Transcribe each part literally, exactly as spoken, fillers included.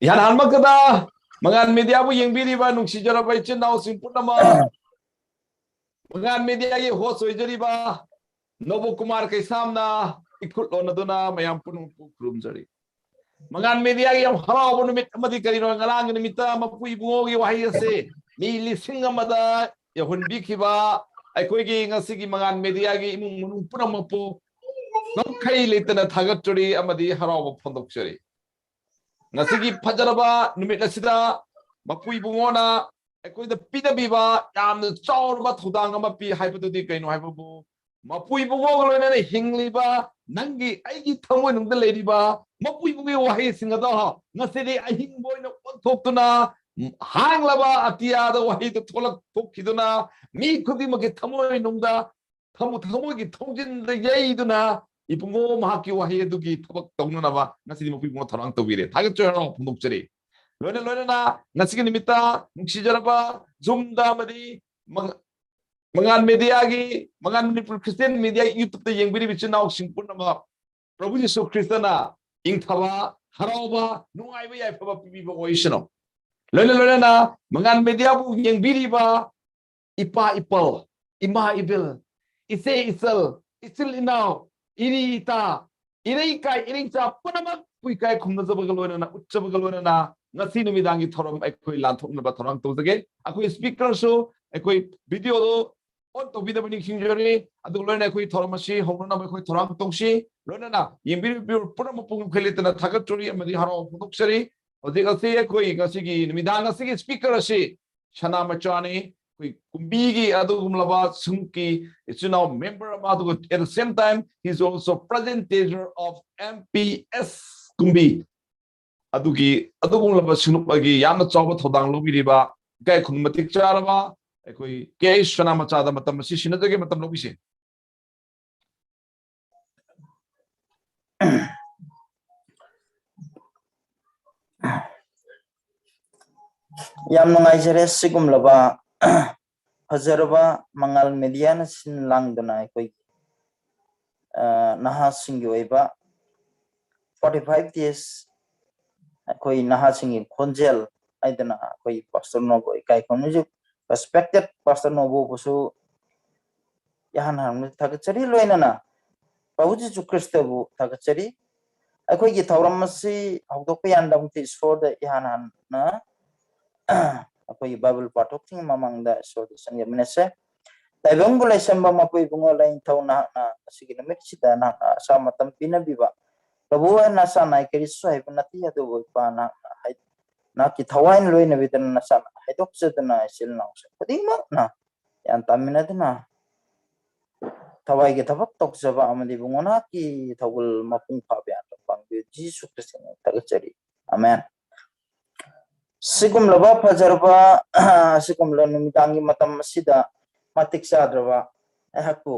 ꯏꯍꯥꯟ ꯍꯥꯟꯕꯃꯛꯇꯗ ꯃꯉꯥꯜ ꯃꯦꯗꯤꯌꯥꯕꯨ ꯌꯦꯡꯕꯤꯔꯤꯕ ꯅꯨꯡꯁꯤꯖꯔꯕ ꯏꯆꯤꯟ ꯏꯅꯥꯎꯁꯤꯡ ꯄꯨꯝꯅꯃꯛ, ꯃꯉꯥꯜ ꯃꯦꯗꯤꯌꯥꯒꯤ ꯍꯣꯁ ꯑꯣꯏꯖꯔꯤꯕ ꯅꯣꯕꯣ ꯀꯨꯃꯥꯔ ꯀꯩꯁꯥꯝꯅ ꯏꯈꯨꯠ ꯂꯣꯟꯅꯗꯨꯅ ꯃꯌꯥꯝ ꯄꯨꯝꯅꯃꯛꯄꯨ ꯈꯨꯔꯨꯝꯖꯔꯤ꯫ ꯃꯉꯥꯜ ꯃꯦꯗꯤꯌꯥꯒꯤ ꯌꯥꯝ ꯍꯔꯥꯎꯕ ꯅꯨꯃꯤꯠ ꯑꯃꯗꯤ ꯀꯔꯤꯅꯣ, ꯉꯔꯥꯡꯒꯤ ꯅꯨꯃꯤꯠꯇ ꯃꯄꯨ ꯏꯕꯨꯡꯉꯣꯒꯤ ꯋꯥꯍꯩ ꯑꯁꯤ ꯃꯤ ꯂꯤꯁꯤꯡ ꯑꯃꯗ ꯌꯧꯍꯟꯕꯤꯈꯤꯕ ꯑꯩꯈꯣꯏꯒꯤ ꯉꯁꯤꯒꯤ ꯃꯉꯥꯜ ꯃꯦꯗꯤꯌꯥꯒꯤ ꯏꯃꯨꯡ ꯃꯅꯨꯡ ꯄꯨꯝꯅꯃꯛꯄꯨ ꯉꯝꯈꯩ ꯂꯩꯇꯅ ꯊꯥꯒꯠꯆꯔꯤ ꯑꯃꯗꯤ ꯍꯔꯥꯎꯕ ꯐꯣꯡꯗꯣꯛꯆꯔꯤ꯫ ꯉꯁꯤꯒꯤ ꯐꯖꯔꯕ ꯅꯨꯃꯤꯠ ꯑꯁꯤꯗ ꯃꯄꯨ ꯏꯕꯨꯡꯉꯣꯅ ꯑꯩꯈꯣꯏꯗ ꯄꯤꯗꯕꯤꯕ ꯌꯥꯝꯅ ꯆꯥꯎꯔꯕ ꯊꯧꯗꯥꯡ ꯑꯃ ꯄꯤ ꯍꯥꯏꯕꯗꯨꯗꯤ ꯀꯩꯅꯣ ꯍꯥꯏꯕꯕꯨ, ꯃꯄꯨ ꯏꯕꯨꯡꯉꯣꯒ ꯂꯣꯏꯅꯅ ꯍꯤꯡꯂꯤꯕ ꯅꯪꯒꯤ ꯑꯩꯒꯤ ꯊꯃꯣꯏꯅꯨꯡꯗ ꯂꯩꯔꯤꯕ ꯃꯄꯨ ꯏꯕꯨꯡꯉꯣꯒꯤ ꯋꯥꯍꯩꯁꯤꯡ ꯑꯗꯣ ꯉꯁꯤꯗꯤ ꯑꯍꯤꯡꯕ ꯑꯣꯏꯅ ꯑꯣꯟꯊꯣꯛꯇꯨꯅ, ꯍꯥꯡꯂꯕ ꯑꯇꯤꯌꯥꯗ ꯋꯥꯍꯩꯗꯨ ꯊꯣꯛꯂꯛ-, ꯊꯣꯛꯈꯤꯗꯨꯅ ꯃꯤ ꯈꯨꯗꯤꯡꯃꯛꯀꯤ ꯊꯃꯣꯏꯅꯨꯡꯗ ꯊꯃꯣ-, ꯊꯃꯣꯏꯒꯤ ꯊꯣꯡꯖꯤꯟꯗ ꯌꯩꯗꯨꯅ ꯏꯕꯨꯡꯉꯣ ꯃꯍꯥꯛꯀꯤ ꯋꯥꯍꯩ ꯑꯗꯨꯒꯤ ꯊꯕꯛ ꯇꯧꯅꯅꯕ ꯉꯁꯤꯗꯤ ꯃꯄꯨ ꯏꯕꯨꯡꯉꯣ ꯊꯧꯔꯥꯡ ꯇꯧꯕꯤꯔꯦ꯫ ꯊꯥꯒꯠꯆꯔꯤ, ꯍꯔꯥꯎ ꯐꯣꯡꯗꯣꯛꯆꯔꯤ꯫ ꯂꯣꯏꯅ ꯂꯣꯏꯅꯅ ꯉꯁꯤꯒꯤ ꯅꯨꯃꯤꯠꯇ ꯅꯨꯡꯁꯤꯖꯔꯕ ꯖꯨꯝꯗ ꯑꯃꯗꯤ ꯃꯉ-, ꯃꯉꯥꯜ ꯃꯦꯗꯤꯌꯥꯒꯤ, ꯃꯉꯥꯜ ꯃꯅꯤꯄꯨꯔ ꯈ꯭ꯔꯤꯁꯇꯤꯌꯥꯟ ꯃꯦꯗꯤꯌꯥ YouTubeꯇ ꯌꯦꯡꯕꯤꯔꯤꯕ ꯏꯆꯤꯟ ꯏꯅꯥꯎꯁꯤꯡ ꯄꯨꯝꯅꯃꯛ ꯄ꯭ꯔꯚꯨ ꯖꯤꯁꯨ ꯈ꯭ꯔꯤꯁꯇꯅ ꯏꯪꯊꯕ, ꯍꯔꯥꯎꯕ, ꯅꯨꯡꯉꯥꯏꯕ, ꯌꯥꯏꯐꯕ ꯄꯤꯕꯤꯕ ꯑꯣꯏꯁꯅꯨ꯫ ꯂꯣꯏꯅ ꯂꯣꯏꯅꯅ ꯃꯉꯥꯜ ꯃꯦꯗꯤꯌꯥꯕꯨ ꯌꯦꯡꯕꯤꯔꯤꯕ ꯏꯄꯥ ꯏꯄꯜ, ꯏꯃꯥ ꯏꯕꯦꯜ, ꯏꯆꯦ ꯏꯆꯜ, ꯏꯆꯤꯜ ꯏꯅꯥꯎ, ꯏꯔꯤ ꯏꯇꯥ, ꯏꯔꯩꯀꯥꯏ ꯏꯔꯩꯆꯥ ꯄꯨꯝꯅꯃꯛ ꯄꯨꯏꯀꯥꯏ ꯈꯨꯝꯅꯖꯕꯒ ꯂꯣꯏꯅꯅ, ꯎꯠꯆꯕꯒ ꯂꯣꯏꯅꯅ ꯉꯁꯤ ꯅꯨꯃꯤꯗꯥꯡꯒꯤ ꯊꯧꯔꯝ ꯑꯩꯈꯣꯏ ꯂꯥꯟꯊꯣꯛꯅꯕ ꯊꯧꯔꯥꯡ ꯇꯧꯖꯒꯦ꯫ ꯑꯩꯈꯣꯏ ꯁ꯭ꯄꯤꯀꯔꯁꯨ ꯑꯩꯈꯣꯏ ꯚꯤꯗꯤꯑꯣꯗꯣ ꯑꯣꯟ ꯇꯧꯕꯤꯅꯕ ꯅꯤꯡꯁꯤꯡꯖꯔꯤ꯫ ꯑꯗꯨꯒ ꯂꯣꯏꯅꯅ ꯑꯩꯈꯣꯏ ꯊꯧꯔꯝ ꯑꯁꯤ ꯍꯧꯅꯅꯕ ꯑꯩꯈꯣꯏ ꯊꯧꯔꯥꯡ ꯇꯧꯁꯤ꯫ ꯂꯣꯏꯅꯅ ꯌꯦꯡꯕꯤꯔꯤꯕ ꯄꯨꯝꯅꯃꯛꯄꯨ ꯉꯝꯈꯩ ꯂꯩꯇꯅ ꯊꯥꯒꯠꯆꯔꯤ ꯑꯃꯗꯤ ꯍꯔꯥꯎꯕ ꯐꯣꯡꯗꯣꯛꯆꯔꯤ꯫ ꯍꯧꯖꯤꯛ ꯑꯁꯤ ꯑꯩꯈꯣꯏ ꯉꯁꯤꯒꯤ ꯅꯨꯃꯤꯗꯥꯡ ꯑꯁꯤꯒꯤ ꯁ꯭ꯄꯤꯀꯔ ꯑꯁꯤ ꯁꯅꯥ ꯃꯆꯥꯅꯤ꯫ ꯑꯩꯈꯣꯏ ꯀꯨꯝꯕꯤꯒꯤ ꯑꯗꯨꯒꯨꯝꯂꯕ ꯁꯤꯡꯂꯨꯞꯀꯤ ꯏꯆꯤꯟ ꯏꯅꯥꯎ ꯃꯦꯝꯕꯔ ꯑꯃ, ꯑꯗꯨꯒ at the same time he is also presenter of M P S ꯀꯨꯝꯕꯤ꯫ ꯑꯗꯨꯒꯤ ꯑꯗꯨꯒꯨꯝꯂꯕ ꯁꯤꯡꯂꯨꯞ ꯑꯃꯒꯤ ꯌꯥꯝꯅ ꯆꯥꯎꯕ ꯊꯧꯗꯥꯡ ꯂꯧꯕꯤꯔꯤꯕ ꯏꯀꯥꯏ ꯈꯨꯝꯅꯕ ꯃꯇꯤꯛ ꯆꯥꯔꯕ ꯑꯩꯈꯣꯏ ꯀꯦ ꯑꯩꯆ ꯁꯅꯥ ꯃꯆꯥꯗ ꯃꯇꯝ ꯑꯁꯤ ꯁꯤꯟꯅꯖꯒꯦ, ꯃꯇꯝ ꯂꯧꯕꯤꯁꯦ꯫ ꯌꯥꯝ ꯅꯨꯡꯉꯥꯏꯖꯔꯦ꯫ ꯁꯤꯒꯨꯝꯂꯕ ꯐꯖꯔꯕ ꯃꯉꯥꯜ ꯃꯦꯗꯤꯌꯥꯅ ꯁꯤꯟ ꯂꯥꯡꯗꯨꯅ ꯑꯩꯈꯣꯏꯒꯤ, ꯑ, ꯅꯍꯥꯁꯤꯡꯒꯤ ꯑꯣꯏꯕ forty five days ꯑꯩꯈꯣꯏ ꯅꯍꯥꯁꯤꯡꯒꯤ ꯈꯣꯟꯖꯦꯜ ꯍꯥꯏꯗꯅ ꯑꯩꯈꯣꯏ ꯄꯥꯁꯇꯔ ꯅꯣꯕꯨ ꯏꯀꯥꯏ ꯈꯨꯝꯅꯩꯖꯩ, ꯔꯦꯁꯄꯦꯛꯇꯦꯠ ꯄꯥꯁꯇꯔ ꯅꯣꯕꯨꯕꯨꯁꯨ ꯏꯍꯥꯟ ꯍꯥꯟꯅ ꯊꯥꯒꯠꯆꯔꯤ꯫ ꯂꯣꯏꯅꯅ ꯄ꯭ꯔꯚꯨ ꯖꯤꯁꯨ ꯈ꯭ꯔꯤꯁꯇꯕꯨ ꯊꯥꯒꯠꯆꯔꯤ꯫ ꯑꯩꯈꯣꯏꯒꯤ ꯊꯧꯔꯝ ꯑꯁꯤ ꯍꯧꯗꯣꯛꯄ ꯌꯥꯅꯕꯒꯤꯗꯃꯛꯇ ꯏꯁꯣꯔꯗ ꯏꯍꯥꯟ ꯍꯥꯟꯅ ꯑꯩꯈꯣꯏꯒꯤ ꯕꯥꯏꯕꯜ ꯄꯥꯊꯣꯛꯇ꯭ꯔꯤꯉꯩ ꯃꯃꯥꯡꯗ ꯏꯁꯣꯔꯗ ꯆꯪꯖꯃꯤꯟꯅꯁꯦ꯫ ꯇꯥꯏꯕꯪꯕꯨ ꯂꯩꯁꯦꯝꯕ ꯃꯄꯨ ꯏꯕꯨꯡꯉꯣ ꯂꯥꯏꯅꯤꯡꯊꯧ, ꯅꯍꯥꯛꯅ ꯑꯁꯤꯒꯤ ꯅꯨꯃꯤꯠꯁꯤꯗ ꯅꯍꯥꯛꯅ ꯑꯁꯥ ꯃꯇꯝ ꯄꯤꯅꯕꯤꯕ꯫ ꯄ꯭ꯔꯚꯨ, ꯅꯆꯥꯅ ꯑꯩ ꯀꯔꯤꯁꯨ ꯍꯩꯕ ꯅꯠꯇꯦ, ꯑꯗꯨꯕꯨ ꯏꯄꯥ ꯅꯍꯥꯛꯅ ꯍꯥꯏ-, ꯅꯍꯥꯛꯀꯤ ꯊꯋꯥꯏꯅ ꯂꯣꯏꯅꯕꯤꯗꯨꯅ ꯅꯆꯥꯅ ꯍꯥꯏꯗꯣꯛꯆꯗꯨꯅ ꯏꯆꯤꯜ ꯏꯅꯥꯎꯁꯤꯡ ꯈꯨꯗꯤꯡꯃꯛꯅ ꯒ꯭ꯌꯥꯟ ꯇꯥꯃꯤꯟꯅꯗꯨꯅ ꯊꯋꯥꯏꯒꯤ ꯊꯕꯛ ꯇꯧꯖꯕ ꯑꯃꯗꯤ ꯏꯕꯨꯡꯉꯣ ꯅꯍꯥꯛꯀꯤ ꯊꯧꯒꯜ ꯃꯄꯨꯡ ꯐꯥꯕ ꯌꯥꯅꯕ ꯄꯥꯡꯕꯤꯌꯨ꯫ ꯖꯤꯁꯨ ꯈ꯭ꯔꯤꯁꯇꯒꯤ ꯊꯥꯒꯠꯆꯔꯤ꯫ ꯑꯃꯦꯟ꯫ ꯁꯤꯒꯨꯝꯂꯕ ꯐꯖꯔꯕ, ꯁꯤꯒꯨꯝꯂꯕ ꯅꯨꯃꯤꯗꯥꯡꯒꯤ ꯃꯇꯝ ꯑꯁꯤꯗ ꯃꯇꯤꯛ ꯆꯥꯗ꯭ꯔꯕ ꯑꯩꯍꯥꯛꯄꯨ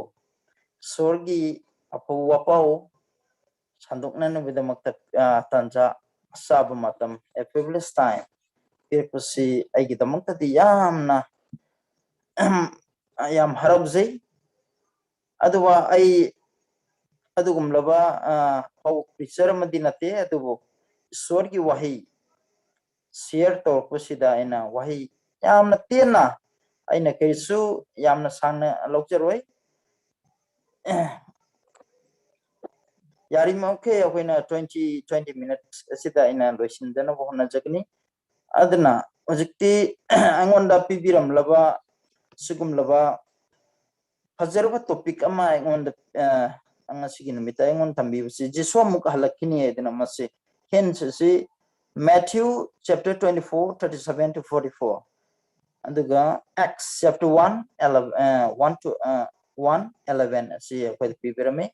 ꯏꯁꯣꯔꯒꯤ ꯑꯐꯕ ꯋꯥꯄꯥꯎ ꯁꯟꯗꯣꯛꯅꯅꯕꯒꯤꯗꯃꯛꯇ, ꯑ, ꯇꯥꯟꯖꯥ ꯆꯥꯕ ꯃꯇꯝ, a privileged time, ꯄꯤꯔꯛꯄꯁꯤ ꯑꯩꯒꯤꯗꯃꯛꯇꯗꯤ ꯌꯥꯝꯅ, ꯌꯥꯝ ꯍꯔꯥꯎꯖꯩ꯫ ꯑꯗꯨꯒ ꯑꯩ ꯑꯗꯨꯒꯨꯝꯂꯕ, ꯑ, ꯄ꯭ꯔꯤꯆꯔ ꯑꯃꯗꯤ ꯅꯠꯇꯦ, ꯑꯗꯨꯕꯨ ꯏꯁꯣꯔꯒꯤ ꯋꯥꯍꯩ ꯁꯤꯌꯔ ꯇꯧꯔꯛꯄꯁꯤꯗ ꯑꯩꯅ ꯋꯥꯍꯩ ꯌꯥꯝꯅ ꯇꯦꯟꯅ ꯑꯩꯅ ꯀꯔꯤꯁꯨ ꯌꯥꯝꯅ ꯁꯥꯡꯅ ꯂꯧꯖꯔꯣꯏ꯫ ꯌꯥꯔꯤꯃꯈꯩ ꯑꯩꯈꯣꯏꯅ twenty, twenty minutes ꯑꯁꯤꯗ ꯑꯩꯅ ꯂꯣꯏꯁꯤꯟꯖꯅꯕ ꯍꯣꯠꯅꯖꯒꯅꯤ꯫ ꯑꯗꯨꯅ ꯍꯧꯖꯤꯛꯇꯤ ꯑꯩꯉꯣꯟꯗ ꯄꯤꯕꯤꯔꯝꯂꯕ ꯁꯤꯒꯨꯝꯂꯕ ꯐꯖꯔꯕ topic ꯑꯃ ꯑꯩꯉꯣꯟꯗ, ꯑ, ꯉꯁꯤꯒꯤ ꯅꯨꯃꯤꯠꯇ ꯑꯩꯉꯣꯟꯗ ꯊꯝꯕꯤꯕꯁꯤ, "ꯖꯤꯁꯨ ꯑꯃꯨꯛ ꯍꯜꯂꯛꯈꯤꯅꯤ" ꯍꯥꯏꯗꯅ ꯃꯁꯤ hints ꯑꯁꯤ Matthew chapter twenty-four, thirty-seven to forty-four, ꯑꯗꯨꯒ Acts chapter one, eleven, ꯑ, one to, ꯑ, one, eleven ꯑꯁꯤ ꯑꯩꯈꯣꯏꯗ ꯄꯤꯕꯤꯔꯝꯃꯤ꯫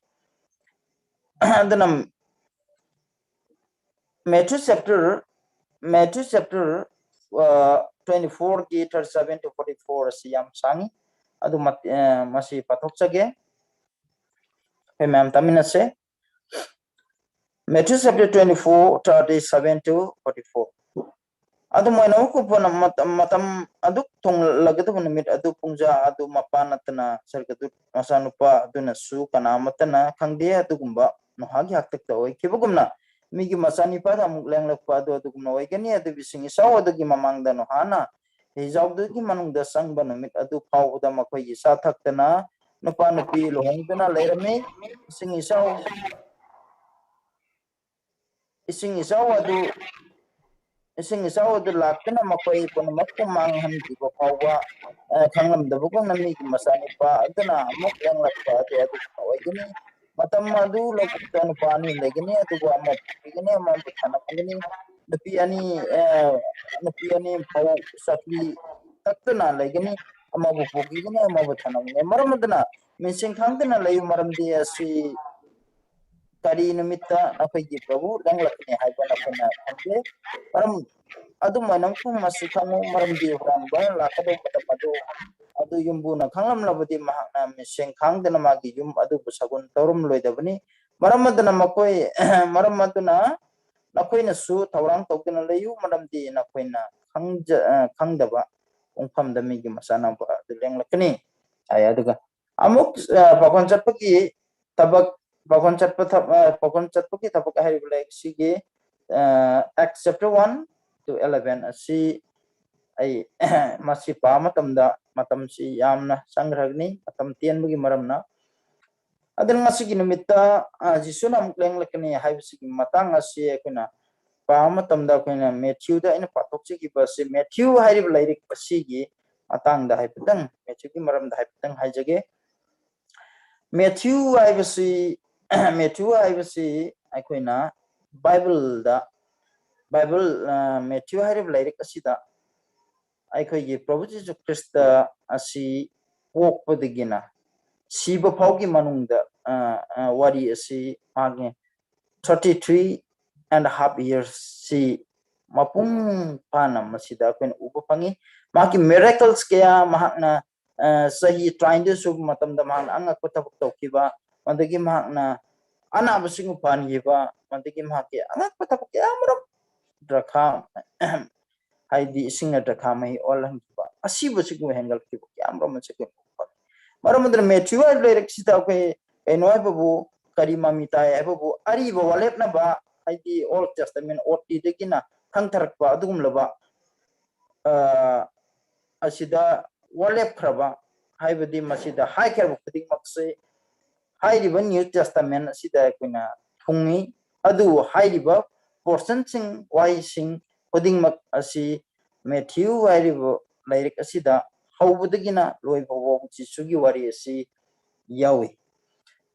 ꯑꯗꯨꯅ Matthew chapter, Matthew chapter, ꯑ, twenty-four ꯒꯤ thirty-seven to forty-four ꯑꯁꯤ ꯌꯥꯝ ꯁꯥꯡꯉꯤ꯫ ꯑꯗꯨ ꯃꯠ-, ꯑ, ꯃꯁꯤ ꯄꯥꯊꯣꯛꯆꯒꯦ꯫ ꯑꯩꯈꯣꯏ ꯃꯌꯥꯝ ꯇꯥꯃꯤꯟꯅꯁꯦ꯫ Matthew chapter twenty-four, thirty-seven to forty-four. ꯑꯗꯨꯝ ꯑꯣꯏꯅ ꯃꯈꯣꯏ ꯄꯨꯝꯅꯃꯛ ꯃꯇꯝ, ꯃꯇꯝ ꯑꯗꯨꯛ ꯊꯨꯡꯂꯒꯗꯕ ꯅꯨꯃꯤꯠ ꯑꯗꯨ ꯄꯨꯡꯖꯥ ꯑꯗꯨ ꯃꯄꯥ ꯅꯠꯇꯅ ꯁꯔꯒꯗꯨꯠ ꯃꯆꯥꯅꯨꯄꯥ ꯑꯗꯨꯅꯁꯨ ꯀꯅꯥ ꯑꯃꯠꯇꯅ ꯈꯪꯗꯦ꯫ ꯑꯗꯨꯒꯨꯝꯕ ꯅꯣꯍꯥꯒꯤ ꯍꯥꯛꯇꯛꯇ ꯑꯣꯏꯈꯤꯕꯒꯨꯝꯅ ꯃꯤꯒꯤ ꯃꯆꯥꯅꯤꯄꯥꯗ ꯑꯃꯨꯛ ꯂꯦꯡꯂꯛꯄ ꯑꯗꯨ ꯑꯗꯨꯒꯨꯝꯅ ꯑꯣꯏꯒꯅꯤ꯫ ꯑꯗꯨꯕꯨ ꯏꯁꯤꯡ ꯏꯆꯥꯎ ꯑꯗꯨꯒꯤ ꯃꯃꯥꯡꯗ ꯅꯣꯍꯥꯅ ꯍꯤꯖꯥꯎꯗꯨꯒꯤ ꯃꯅꯨꯡꯗ ꯆꯪꯕ ꯅꯨꯃꯤꯠ ꯑꯗꯨ ꯐꯥꯎꯕꯗ ꯃꯈꯣꯏꯒꯤ ꯆꯥ ꯊꯛꯇꯅ ꯅꯨꯄꯥ ꯅꯨꯄꯤ ꯂꯨꯍꯣꯡꯗꯨꯅ ꯂꯩꯔꯝꯃꯤ꯫ ꯏꯁꯤꯡ ꯏꯆꯥꯎ ꯏꯁꯤꯡ ꯏꯆꯥꯎ ꯑꯗꯨ ꯏꯁꯤꯡ ꯏꯆꯥꯎ ꯑꯗꯨ ꯂꯥꯛꯇꯨꯅ ꯃꯈꯣꯏ ꯄꯨꯝꯅꯃꯛꯄꯨ ꯃꯥꯡꯍꯟꯈꯤꯕ ꯐꯥꯎꯕ, ꯑ, ꯈꯪꯂꯝꯗꯕꯒꯨꯝꯅ ꯃꯤꯒꯤ ꯃꯆꯥꯅꯨꯄꯥ ꯑꯗꯨꯅ ꯑꯃꯨꯛ ꯂꯦꯡꯂꯛꯄ ꯑꯗꯨ ꯑꯗꯨꯒꯨꯝꯅ ꯑꯣꯏꯒꯅꯤ꯫ ꯃꯇꯝ ꯑꯗꯨ ꯂꯧꯕꯨꯛꯇ ꯅꯨꯄꯥ ꯑꯅꯤ ꯂꯩꯒꯅꯤ, ꯑꯗꯨꯕꯨ ꯑꯃ ꯄꯤꯒꯅꯤ, ꯑꯃꯕꯨ ꯊꯅꯝꯒꯅꯤ꯫ ꯅꯨꯄꯤ ꯑꯅꯤ, ꯑ, ꯅꯨꯄꯤ ꯑꯅꯤ ꯐꯧ ꯆꯥꯛꯂꯤ ꯇꯛꯇꯨꯅ ꯂꯩꯒꯅꯤ, ꯑꯃꯕꯨ ꯄꯨꯈꯤꯒꯅꯤ, ꯑꯃꯕꯨ ꯊꯅꯝꯒꯅꯤ꯫ ꯃꯔꯝ ꯑꯗꯨꯅ ꯃꯤꯁꯤꯡ ꯈꯪꯗꯅ ꯂꯩꯌꯨ, ꯃꯔꯝꯗꯤ ꯑꯁꯤ ꯀꯔꯤ ꯅꯨꯃꯤꯠꯇ ꯅꯈꯣꯏꯒꯤ ꯄ꯭ꯔꯚꯨ ꯂꯦꯡꯂꯛꯀꯅꯤ ꯍꯥꯏꯕ ꯅꯈꯣꯏꯅ ꯈꯪꯗꯦ꯫ ꯃꯔꯝ ꯑꯗꯨꯃꯥꯏꯅ ꯃꯐꯝ ꯑꯁꯤ ꯈꯪꯉꯨ, ꯃꯔꯝꯗꯤ ꯍꯨꯔꯥꯟꯕ ꯂꯥꯛꯀꯗꯧꯕ ꯃꯇꯝ ꯑꯗꯨ, ꯑꯗꯨ ꯌꯨꯝꯕꯨꯅ ꯈꯪꯂꯝꯂꯕꯗꯤ ꯃꯍꯥꯛꯅ ꯃꯤꯁꯦꯡ ꯈꯥꯡꯗꯅ ꯃꯥꯒꯤ ꯌꯨꯝ ꯑꯗꯨꯕꯨ ꯁꯒꯨꯟ ꯇꯧꯔꯝꯂꯣꯏꯗꯕꯅꯤ꯫ ꯃꯔꯝ ꯑꯗꯨꯅ ꯃꯈꯣꯏ, ꯃꯔꯝ ꯑꯗꯨꯅ ꯅꯈꯣꯏꯅꯁꯨ ꯊꯧꯔꯥꯡ ꯇꯧꯗꯨꯅ ꯂꯩꯌꯨ, ꯃꯔꯝꯗꯤ ꯅꯈꯣꯏꯅ ꯈꯪꯖ-, ꯑ, ꯈꯪꯗꯕ ꯄꯨꯡꯐꯝꯗ ꯃꯤꯒꯤ ꯃꯆꯥꯅꯨꯄꯥ ꯑꯗꯨ ꯂꯦꯡꯂꯛꯀꯅꯤ ꯍꯥꯏ꯫ ꯑꯗꯨꯒ ꯑꯃꯨꯛ, ꯑ, ꯄꯥꯎꯈꯣꯟ ꯆꯠꯄꯒꯤ ꯊꯕꯛ, ꯄꯥꯎꯈꯣꯟ ꯆꯠꯄ ꯊꯕ-, ꯑ, ꯄꯥꯎꯈꯣꯟ ꯆꯠꯄꯒꯤ ꯊꯕꯛ ꯍꯥꯏꯔꯤꯕ ꯂꯥꯏꯔꯤꯛ ꯑꯁꯤꯒꯤ, ꯑ, Acts chapter one to eleven ꯑꯁꯤ ꯑꯩ ꯃꯁꯤ ꯄꯥꯕ ꯃꯇꯝꯗ ꯃꯇꯝꯁꯤ ꯌꯥꯝꯅ ꯆꯪꯈ꯭ꯔꯒꯅꯤ, ꯃꯇꯝ ꯇꯦꯟꯕꯒꯤ ꯃꯔꯝꯅ꯫ ꯑꯗꯨꯅ ꯉꯁꯤꯒꯤ ꯅꯨꯃꯤꯠꯇ, ꯑ, ꯖꯤꯁꯨꯅ ꯑꯃꯨꯛ ꯂꯦꯡꯂꯛꯀꯅꯤ ꯍꯥꯏꯕꯁꯤꯒꯤ ꯃꯇꯥꯡ ꯑꯁꯤ ꯑꯩꯈꯣꯏꯅ ꯄꯥꯕ ꯃꯇꯝꯗ ꯑꯩꯈꯣꯏꯅ ꯃꯦꯊ꯭ꯌꯨꯗ ꯑꯩꯅ ꯄꯥꯊꯣꯛꯆꯈꯤꯕ ꯑꯁꯤ, ꯃꯦꯊ꯭ꯌꯨ ꯍꯥꯏꯔꯤꯕ ꯂꯥꯏꯔꯤꯛ ꯑꯁꯤꯒꯤ ꯃꯇꯥꯡꯗ ꯍꯥꯏꯐꯦꯠꯇꯪ, ꯃꯦꯊ꯭ꯌꯨꯒꯤ ꯃꯔꯝꯗ ꯍꯥꯏꯐꯦꯠꯇꯪ ꯍꯥꯏꯖꯒꯦ꯫ ꯃꯦꯊ꯭ꯌꯨ ꯍꯥꯏꯕꯁꯤ, ꯃꯦꯊ꯭ꯌꯨ ꯍꯥꯏꯕꯁꯤ ꯑꯩꯈꯣꯏꯅ ꯕꯥꯏꯕꯜꯗ, ꯕꯥꯏꯕꯜ, ꯑ, ꯃꯦꯊ꯭ꯌꯨ ꯍꯥꯏꯔꯤꯕ ꯂꯥꯏꯔꯤꯛ ꯑꯁꯤꯗ ꯑꯩꯈꯣꯏꯒꯤ ꯄ꯭ꯔꯚꯨ ꯖꯤꯁꯨ ꯈ꯭ꯔꯤꯁꯇ ꯑꯁꯤ ꯄꯣꯛꯄꯗꯒꯤꯅ ꯁꯤꯕ ꯐꯥꯎꯒꯤ ꯃꯅꯨꯡꯗ, ꯑ, ꯑ, ꯋꯥꯔꯤ ꯑꯁꯤ ꯃꯥꯒꯤ thirty three and half years ꯁꯤ ꯃꯄꯨꯡ ꯐꯥꯅ ꯃꯁꯤꯗ ꯑꯩꯈꯣꯏꯅ ꯎꯕ ꯐꯪꯉꯤ꯫ ꯃꯍꯥꯛꯀꯤ miracles ꯀꯌꯥ, ꯃꯍꯥꯛꯅ, ꯑ, ꯆꯍꯤ ꯇꯔꯥꯅꯤꯊꯣꯏ ꯁꯨꯕ ꯃꯇꯝꯗ ꯃꯍꯥꯛꯅ ꯑꯉꯛꯄ ꯊꯕꯛ ꯇꯧꯈꯤꯕ, ꯃꯗꯒꯤ ꯃꯍꯥꯛꯅ ꯑꯅꯥꯕꯁꯤꯡꯕꯨ ꯐꯍꯟꯈꯤꯕ, ꯃꯗꯒꯤ ꯃꯍꯥꯛꯀꯤ ꯑꯉꯛꯄ ꯊꯕꯛ ꯀꯌꯥ ꯑꯃꯔꯣꯝ, ꯗ꯭ꯔꯈꯥ, ꯍꯥꯏꯗꯤ ꯏꯁꯤꯡꯅ ꯗ꯭ꯔꯈꯥ ꯃꯍꯤ ꯑꯣꯜꯍꯟꯈꯤꯕ, ꯑꯁꯤꯕꯁꯤꯡꯕꯨ ꯍꯦꯟꯒꯠꯈꯤꯕ ꯀꯌꯥ ꯑꯃꯔꯣꯝ ꯑꯁꯤ ꯑꯩꯈꯣꯏ ꯎꯕ ꯐꯪꯉꯤ꯫ ꯃꯔꯝ ꯑꯗꯨꯅ ꯃꯦꯊ꯭ꯌꯨ ꯍꯥꯏꯕ ꯂꯥꯏꯔꯤꯛꯁꯤꯗ ꯑꯩꯈꯣꯏ ꯀꯩꯅꯣ ꯍꯥꯏꯕꯕꯨ, ꯀꯔꯤ ꯃꯃꯤ ꯇꯥꯏ ꯍꯥꯏꯕꯕꯨ, ꯑꯔꯤꯕ ꯋꯥꯔꯦꯞꯅꯕ ꯍꯥꯏꯗꯤ Old Testament, OT ꯗꯒꯤꯅ ꯊꯪꯊꯔꯛꯄ ꯑꯗꯨꯒꯨꯝꯂꯕ ꯑꯁꯤꯗ ꯋꯥꯔꯦꯞꯈ꯭ꯔꯕ, ꯍꯥꯏꯕꯗꯤ ꯃꯁꯤꯗ ꯍꯥꯏꯈ꯭ꯔꯕ ꯈꯨꯗꯤꯡꯃꯛꯁꯤ ꯍꯥꯏꯔꯤꯕ New Testament ꯑꯁꯤꯗ ꯑꯩꯈꯣꯏꯅ ꯊꯨꯡꯏ꯫ ꯑꯗꯨꯕꯨ ꯍꯥꯏꯔꯤꯕ portion ꯁꯤꯡ, ꯋꯥꯍꯩꯁꯤꯡ ꯈꯨꯗꯤꯡꯃꯛ ꯑꯁꯤ ꯃꯦꯊ꯭ꯌꯨ ꯍꯥꯏꯔꯤꯕ ꯂꯥꯏꯔꯤꯛ ꯑꯁꯤꯗ ꯍꯧꯕꯗꯒꯤꯅ ꯂꯣꯏꯕ ꯐꯥꯎꯕ ꯖꯤꯁꯨꯒꯤ ꯋꯥꯔꯤ ꯑꯁꯤ ꯌꯥꯎꯏ꯫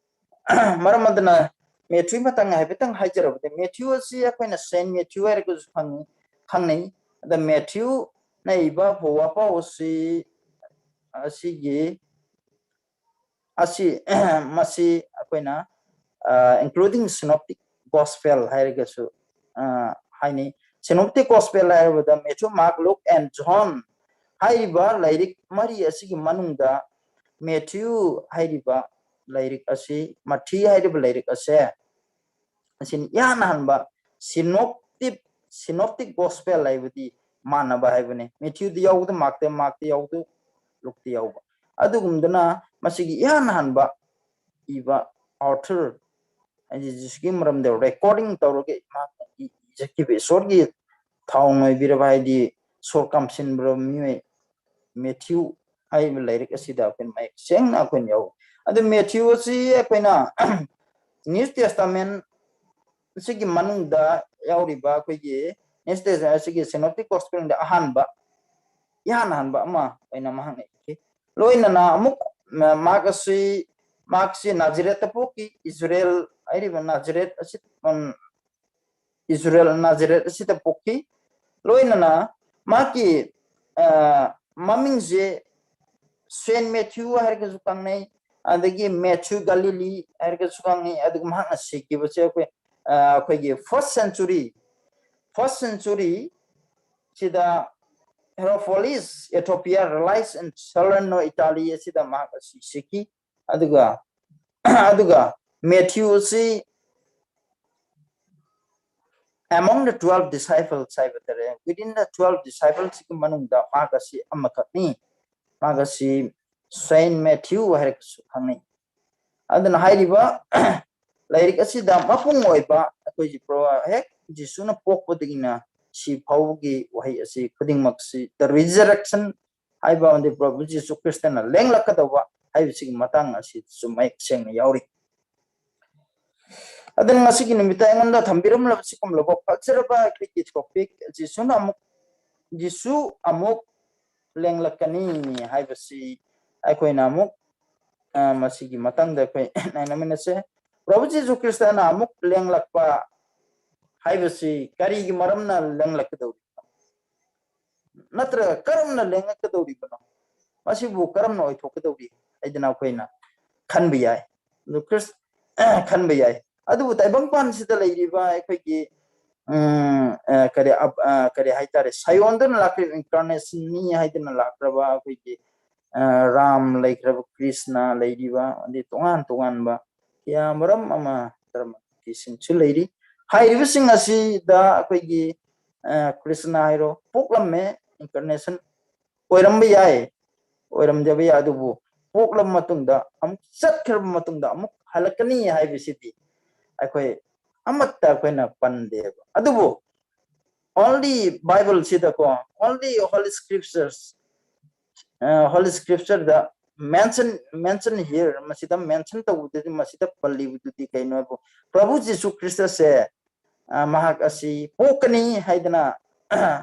ꯃꯔꯝ ꯑꯗꯨꯅ ꯃꯦꯊ꯭ꯌꯨ ꯃꯇꯥꯡ ꯍꯥꯏꯐꯦꯠꯇꯪ ꯍꯥꯏꯖꯔꯕꯗ, ꯃꯦꯊ꯭ꯌꯨ ꯑꯁꯤ ꯑꯩꯈꯣꯏꯅ Saint Matthew ꯍꯥꯏꯔꯒꯁꯨ ꯈꯪꯅꯩ, ꯈꯪꯅꯩ꯫ ꯑꯗ ꯃꯦꯊ꯭ꯌꯨꯅ ꯏꯕ ꯄꯥꯎ ꯑꯁꯤ, ꯑꯁꯤꯒꯤ, ꯑꯁꯤ, ꯃꯁꯤ ꯑꯩꯈꯣꯏꯅ, including synoptic gospel ꯍꯥꯏꯔꯒꯁꯨ ꯍꯥꯏꯅꯩ꯫ Synoptic gospel ꯍꯥꯏꯔꯕꯗ Matthew, Mark, Luke and John ꯍꯥꯏꯔꯤꯕ ꯂꯥꯏꯔꯤꯛ ꯃꯔꯤ ꯑꯁꯤꯒꯤ ꯃꯅꯨꯡꯗ ꯃꯦꯊ꯭ꯌꯨ ꯍꯥꯏꯔꯤꯕ ꯂꯥꯏꯔꯤꯛ ꯑꯁꯤ, ꯃꯊꯤ ꯍꯥꯏꯔꯤꯕ ꯂꯥꯏꯔꯤꯛ ꯑꯁꯦ, ꯑꯁꯤꯅ ꯏꯍꯥꯟ ꯍꯥꯟꯕ synoptic, synoptic gospel ꯍꯥꯏꯕꯗꯤ ꯃꯥꯟꯅꯕ ꯍꯥꯏꯕꯅꯤ꯫ ꯃꯦꯊ꯭ꯌꯨꯗ ꯌꯥꯎꯕꯗ ꯃꯥꯔꯛꯇ, ꯃꯥꯔꯛꯇ ꯌꯥꯎꯕꯗ ꯂꯨꯛꯇ ꯌꯥꯎꯕ꯫ ꯑꯗꯨꯒꯨꯝꯗꯅ ꯃꯁꯤꯒꯤ ꯏꯍꯥꯟ ꯍꯥꯟꯕ ꯏꯕ author, ꯍꯥꯏꯗꯤ ꯖꯤꯁꯨꯒꯤ ꯃꯔꯝꯗ recording ꯇꯧꯔꯒ ꯃꯍꯥꯛꯅ ꯏ-, ꯏꯖꯈꯤꯕ, ꯏꯁꯣꯔꯒꯤ ꯊꯥꯎ ꯅꯣꯏꯕꯤꯔꯕ, ꯍꯥꯏꯗꯤ ꯁꯣꯔ ꯀꯥꯝꯁꯤꯟꯕꯤꯔꯕ ꯃꯤꯑꯣꯏ ꯃꯦꯊ꯭ꯌꯨ ꯍꯥꯏꯔꯤꯕ ꯂꯥꯏꯔꯤꯛ ꯑꯁꯤꯗ ꯑꯩꯈꯣꯏꯅ ꯃꯌꯦꯛ ꯁꯦꯡꯅ ꯑꯩꯈꯣꯏꯅ ꯌꯥꯎꯏ꯫ ꯑꯗꯨ ꯃꯦꯊ꯭ꯌꯨ ꯑꯁꯤ ꯑꯩꯈꯣꯏꯅ New Testament ꯑꯁꯤꯒꯤ ꯃꯅꯨꯡꯗ ꯌꯥꯎꯔꯤꯕ ꯑꯩꯈꯣꯏꯒꯤ New Testament ꯑꯁꯤꯒꯤ synoptic gospel ꯗ ꯑꯍꯥꯟꯕ, ꯏꯍꯥꯟ ꯍꯥꯟꯕ ꯑꯃ ꯑꯣꯏꯅ ꯃꯍꯥꯛꯅ ꯏꯈꯤ꯫ ꯂꯣꯏꯅꯅ ꯑꯃꯨꯛ ꯃꯥꯔꯛ ꯑꯁꯤ, ꯃꯥꯔꯛꯁꯤ ꯅꯥꯖꯔꯦꯠꯇ ꯄꯣꯛꯈꯤ꯫ ꯏꯖꯔꯦꯜ ꯍꯥꯏꯔꯤꯕ ꯅꯥꯖꯔꯦꯠ ꯑꯁꯤ, ꯎꯝ, ꯏꯖꯔꯦꯜ ꯅꯥꯖꯔꯦꯠ ꯑꯁꯤꯗ ꯄꯣꯛꯈꯤ꯫ ꯂꯣꯏꯅꯅ ꯃꯍꯥꯛꯀꯤ, ꯑ, ꯃꯃꯤꯡꯁꯦ Saint Matthew ꯍꯥꯏꯔꯒꯁꯨ ꯈꯪꯅꯩ, ꯑꯗꯒꯤ Matthew Galilee ꯍꯥꯏꯔꯒꯁꯨ ꯈꯪꯅꯩ꯫ ꯑꯗꯨꯒ ꯃꯍꯥꯛꯅ ꯁꯤꯈꯤꯕꯁꯦ ꯑꯩꯈꯣꯏ, ꯑ, ꯑꯩꯈꯣꯏꯒꯤ first century, first century ꯁꯤꯗ Hierapolis, Ethiopia, realized in Salerno, Italy ꯑꯁꯤꯗ ꯃꯍꯥꯛ ꯑꯁꯤ ꯁꯤꯈꯤ꯫ ꯑꯗꯨꯒ, ꯑꯗꯨꯒ ꯃꯦꯊ꯭ꯌꯨ ꯑꯁꯤ among the twelve disciples ꯍꯥꯏꯕ ꯇꯥꯔꯦ, within the twelve disciples ꯁꯤꯒꯤ ꯃꯅꯨꯡꯗ ꯃꯍꯥꯛ ꯑꯁꯤ ꯑꯃꯈꯛꯅꯤ꯫ ꯃꯍꯥꯛ ꯑꯁꯤ Saint Matthew ꯍꯥꯏꯔꯒꯁꯨ ꯈꯪꯅꯩ꯫ ꯑꯗꯨꯅ ꯍꯥꯏꯔꯤꯕ ꯂꯥꯏꯔꯤꯛ ꯑꯁꯤꯗ ꯃꯄꯨꯡ ꯑꯣꯏꯕ ꯑꯩꯈꯣꯏꯒꯤ ꯄ꯭ꯔꯣ-, ꯍꯦꯛ ꯖꯤꯁꯨꯅ ꯄꯣꯛꯄꯗꯒꯤꯅ ꯁꯤ ꯐꯥꯎꯕꯒꯤ ꯋꯥꯍꯩ ꯑꯁꯤ ꯈꯨꯗꯤꯡꯃꯛꯁꯤ, the resurrection ꯍꯥꯏꯕ ꯑꯃꯗꯤ ꯄ꯭ꯔꯚꯨ ꯖꯤꯁꯨ ꯈ꯭ꯔꯤꯁꯇꯅ ꯂꯦꯡꯂꯛꯀꯗꯧꯕ ꯍꯥꯏꯕꯁꯤꯒꯤ ꯃꯇꯥꯡ ꯑꯁꯤꯁꯨ ꯃꯌꯦꯛ ꯁꯦꯡꯅ ꯌꯥꯎꯔꯤ꯫ ꯑꯗꯨꯅ ꯉꯁꯤꯒꯤ ꯅꯨꯃꯤꯠꯇ ꯑꯩꯉꯣꯟꯗ ꯊꯝꯕꯤꯔꯝꯂꯕ ꯁꯤꯒꯨꯝꯂꯕ ꯐꯖꯔꯕ ꯑꯩꯈꯣꯏꯒꯤ topic, ꯖꯤꯁꯨꯅ ꯑꯃꯨꯛ, ꯖꯤꯁꯨ ꯑꯃꯨꯛ ꯂꯦꯡꯂꯛꯀꯅꯤ ꯍꯥꯏꯕꯁꯤ ꯑꯩꯈꯣꯏꯅ ꯑꯃꯨꯛ, ꯑ, ꯃꯁꯤꯒꯤ ꯃꯇꯥꯡꯗ ꯑꯩꯈꯣꯏ ꯅꯩꯅꯃꯤꯟꯅꯁꯦ꯫ ꯄ꯭ꯔꯚꯨ ꯖꯤꯁꯨ ꯈ꯭ꯔꯤꯁꯇꯅ ꯑꯃꯨꯛ ꯂꯦꯡꯂꯛꯄ ꯍꯥꯏꯕꯁꯤ ꯀꯔꯤꯒꯤ ꯃꯔꯝꯅ ꯂꯦꯡꯂꯛꯀꯗꯧꯔꯤꯕꯅꯣ? ꯅꯠꯇ꯭ꯔꯒ ꯀꯔꯝꯅ ꯂꯦꯡꯉꯛꯀꯗꯧꯔꯤꯕꯅꯣ? ꯃꯁꯤꯕꯨ ꯀꯔꯝꯅ ꯑꯣꯏꯊꯣꯛꯀꯗꯧꯔꯤ ꯍꯥꯏꯗꯅ ꯑꯩꯈꯣꯏꯅ ꯈꯟꯕ ꯌꯥꯏ꯫ ꯑꯗꯨ ꯈ꯭ꯔꯤꯁ-, ꯈꯟꯕ ꯌꯥꯏ꯫ ꯑꯗꯨꯕꯨ ꯇꯥꯏꯕꯪꯄꯥꯟꯁꯤꯗ ꯂꯩꯔꯤꯕ ꯑꯩꯈꯣꯏꯒꯤ, ꯎꯝ, ꯑ, ꯀꯔꯤ, ꯑ, ꯑ, ꯀꯔꯤ ꯍꯥꯏꯇꯥꯔꯦ, ꯁꯥꯌꯣꯟꯗꯨꯅ ꯂꯥꯛꯈ꯭ꯔꯤꯕ, incarnationꯅꯤ ꯍꯥꯏꯗꯅ ꯂꯥꯛꯈ꯭ꯔꯕ ꯑꯩꯈꯣꯏꯒꯤ, ꯑ, ꯔꯥꯝ ꯂꯩꯈ꯭ꯔꯕ, ꯀ꯭ꯔꯤꯁꯅ ꯂꯩꯔꯤꯕ, ꯑꯗꯩ ꯇꯣꯉꯥꯟ ꯇꯣꯉꯥꯟꯕ ꯀꯌꯥ ꯃꯔꯝ ꯑꯃ ꯙꯔꯃꯒꯤꯁꯤꯡꯁꯨ ꯂꯩꯔꯤ꯫ ꯍꯥꯏꯔꯤꯕꯁꯤꯡ ꯑꯁꯤꯗ ꯑꯩꯈꯣꯏꯒꯤ, ꯑ, ꯀ꯭ꯔꯤꯁꯅ ꯍꯥꯏꯔꯣ, ꯄꯣꯛꯂꯝꯃꯦ, incarnation ꯑꯣꯏꯔꯝꯕ ꯌꯥꯏ, ꯑꯣꯏꯔꯝꯗꯕ ꯌꯥꯏ, ꯑꯗꯨꯕꯨ ꯄꯣꯛꯂꯕ ꯃꯇꯨꯡꯗ, ꯑꯃꯨꯛ ꯆꯠꯈ꯭ꯔꯕ ꯃꯇꯨꯡꯗ ꯑꯃꯨꯛ ꯍꯜꯂꯛꯀꯅꯤ ꯍꯥꯏꯕꯁꯤꯗꯤ ꯑꯩꯈꯣꯏ ꯑꯃꯠꯇ ꯑꯩꯈꯣꯏꯅ ꯄꯟꯗꯦꯕ꯫ ꯑꯗꯨꯕꯨ only Bibleꯁꯤꯗꯀꯣ, only Holy Scriptures, ꯑ, Holy Scriptureꯗ mention, mention here, ꯃꯁꯤꯗ mention ꯇꯧꯕꯗꯨꯗꯤ, ꯃꯁꯤꯗ ꯄꯜꯂꯤꯕꯗꯨꯗꯤ ꯀꯩꯅꯣ ꯍꯥꯏꯕꯨ, ꯄ꯭ꯔꯚꯨ ꯖꯤꯁꯨ ꯈ꯭ꯔꯤꯁꯇꯁꯦ, ꯑ, ꯃꯍꯥꯛ ꯑꯁꯤ ꯄꯣꯛꯀꯅꯤ ꯍꯥꯏꯗꯅ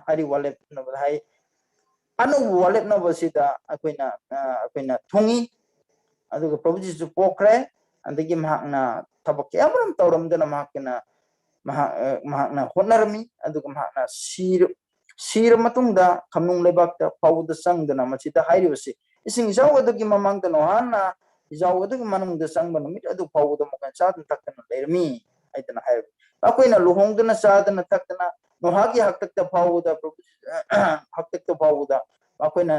ꯑꯔꯤꯕ ꯋꯥꯔꯦꯞꯅꯕꯗ ꯍꯥꯏ꯫ ꯑꯅꯧꯕ ꯋꯥꯔꯦꯞꯅꯕꯁꯤꯗ ꯑꯩꯈꯣꯏꯅ, ꯑ, ꯑꯩꯈꯣꯏꯅ ꯊꯨꯡꯉꯤ꯫ ꯑꯗꯨꯒ ꯄ꯭ꯔꯚꯨ ꯖꯤꯁꯨ ꯄꯣꯛꯈ꯭ꯔꯦ꯫ ꯑꯗꯒꯤ ꯃꯍꯥꯛꯅ ꯊꯕꯛ ꯀꯌꯥꯃꯔꯨꯝ ꯇꯧꯔꯝꯗꯅ ꯃꯍꯥꯛꯀꯤꯅ, ꯃꯍꯥꯛ, ꯑ, ꯃꯍꯥꯛꯅ ꯍꯣꯠꯅꯔꯝꯃꯤ꯫ ꯑꯗꯨꯒ ꯃꯍꯥꯛꯅ ꯁꯤꯔ-, ꯁꯤꯔ ꯃꯇꯨꯡꯗ ꯈꯝꯅꯨꯡ ꯂꯩꯕꯥꯛꯇ ꯐꯥꯎꯕꯗ ꯆꯪꯗꯅ ꯃꯁꯤꯗ ꯍꯥꯏꯔꯤꯕꯁꯤ, ꯏꯁꯤꯡ ꯏꯆꯥꯎ ꯑꯗꯨꯒꯤ ꯃꯃꯥꯡꯗ ꯅꯣꯍꯥꯅ ꯏꯖꯥꯎ ꯑꯗꯨꯒꯤ ꯃꯅꯨꯡꯗ ꯆꯪꯕ ꯅꯨꯃꯤꯠ ꯑꯗꯨ ꯐꯥꯎꯕꯗ ꯃꯈꯣꯏ ꯆꯥꯗꯨꯅ ꯊꯛꯇꯅ ꯂꯩꯔꯝꯃꯤ ꯍꯥꯏꯗꯅ ꯍꯥꯏꯔꯤ꯫ ꯑꯩꯈꯣꯏꯅ ꯂꯨꯍꯣꯡꯗꯅ ꯆꯥꯗꯅ ꯊꯛꯇꯅ ꯅꯣꯍꯥꯒꯤ ꯍꯥꯛꯇꯛꯇ ꯐꯥꯎꯕꯗ, ꯍꯥꯛꯇꯛꯇ ꯐꯥꯎꯕꯗ ꯃꯈꯣꯏꯅ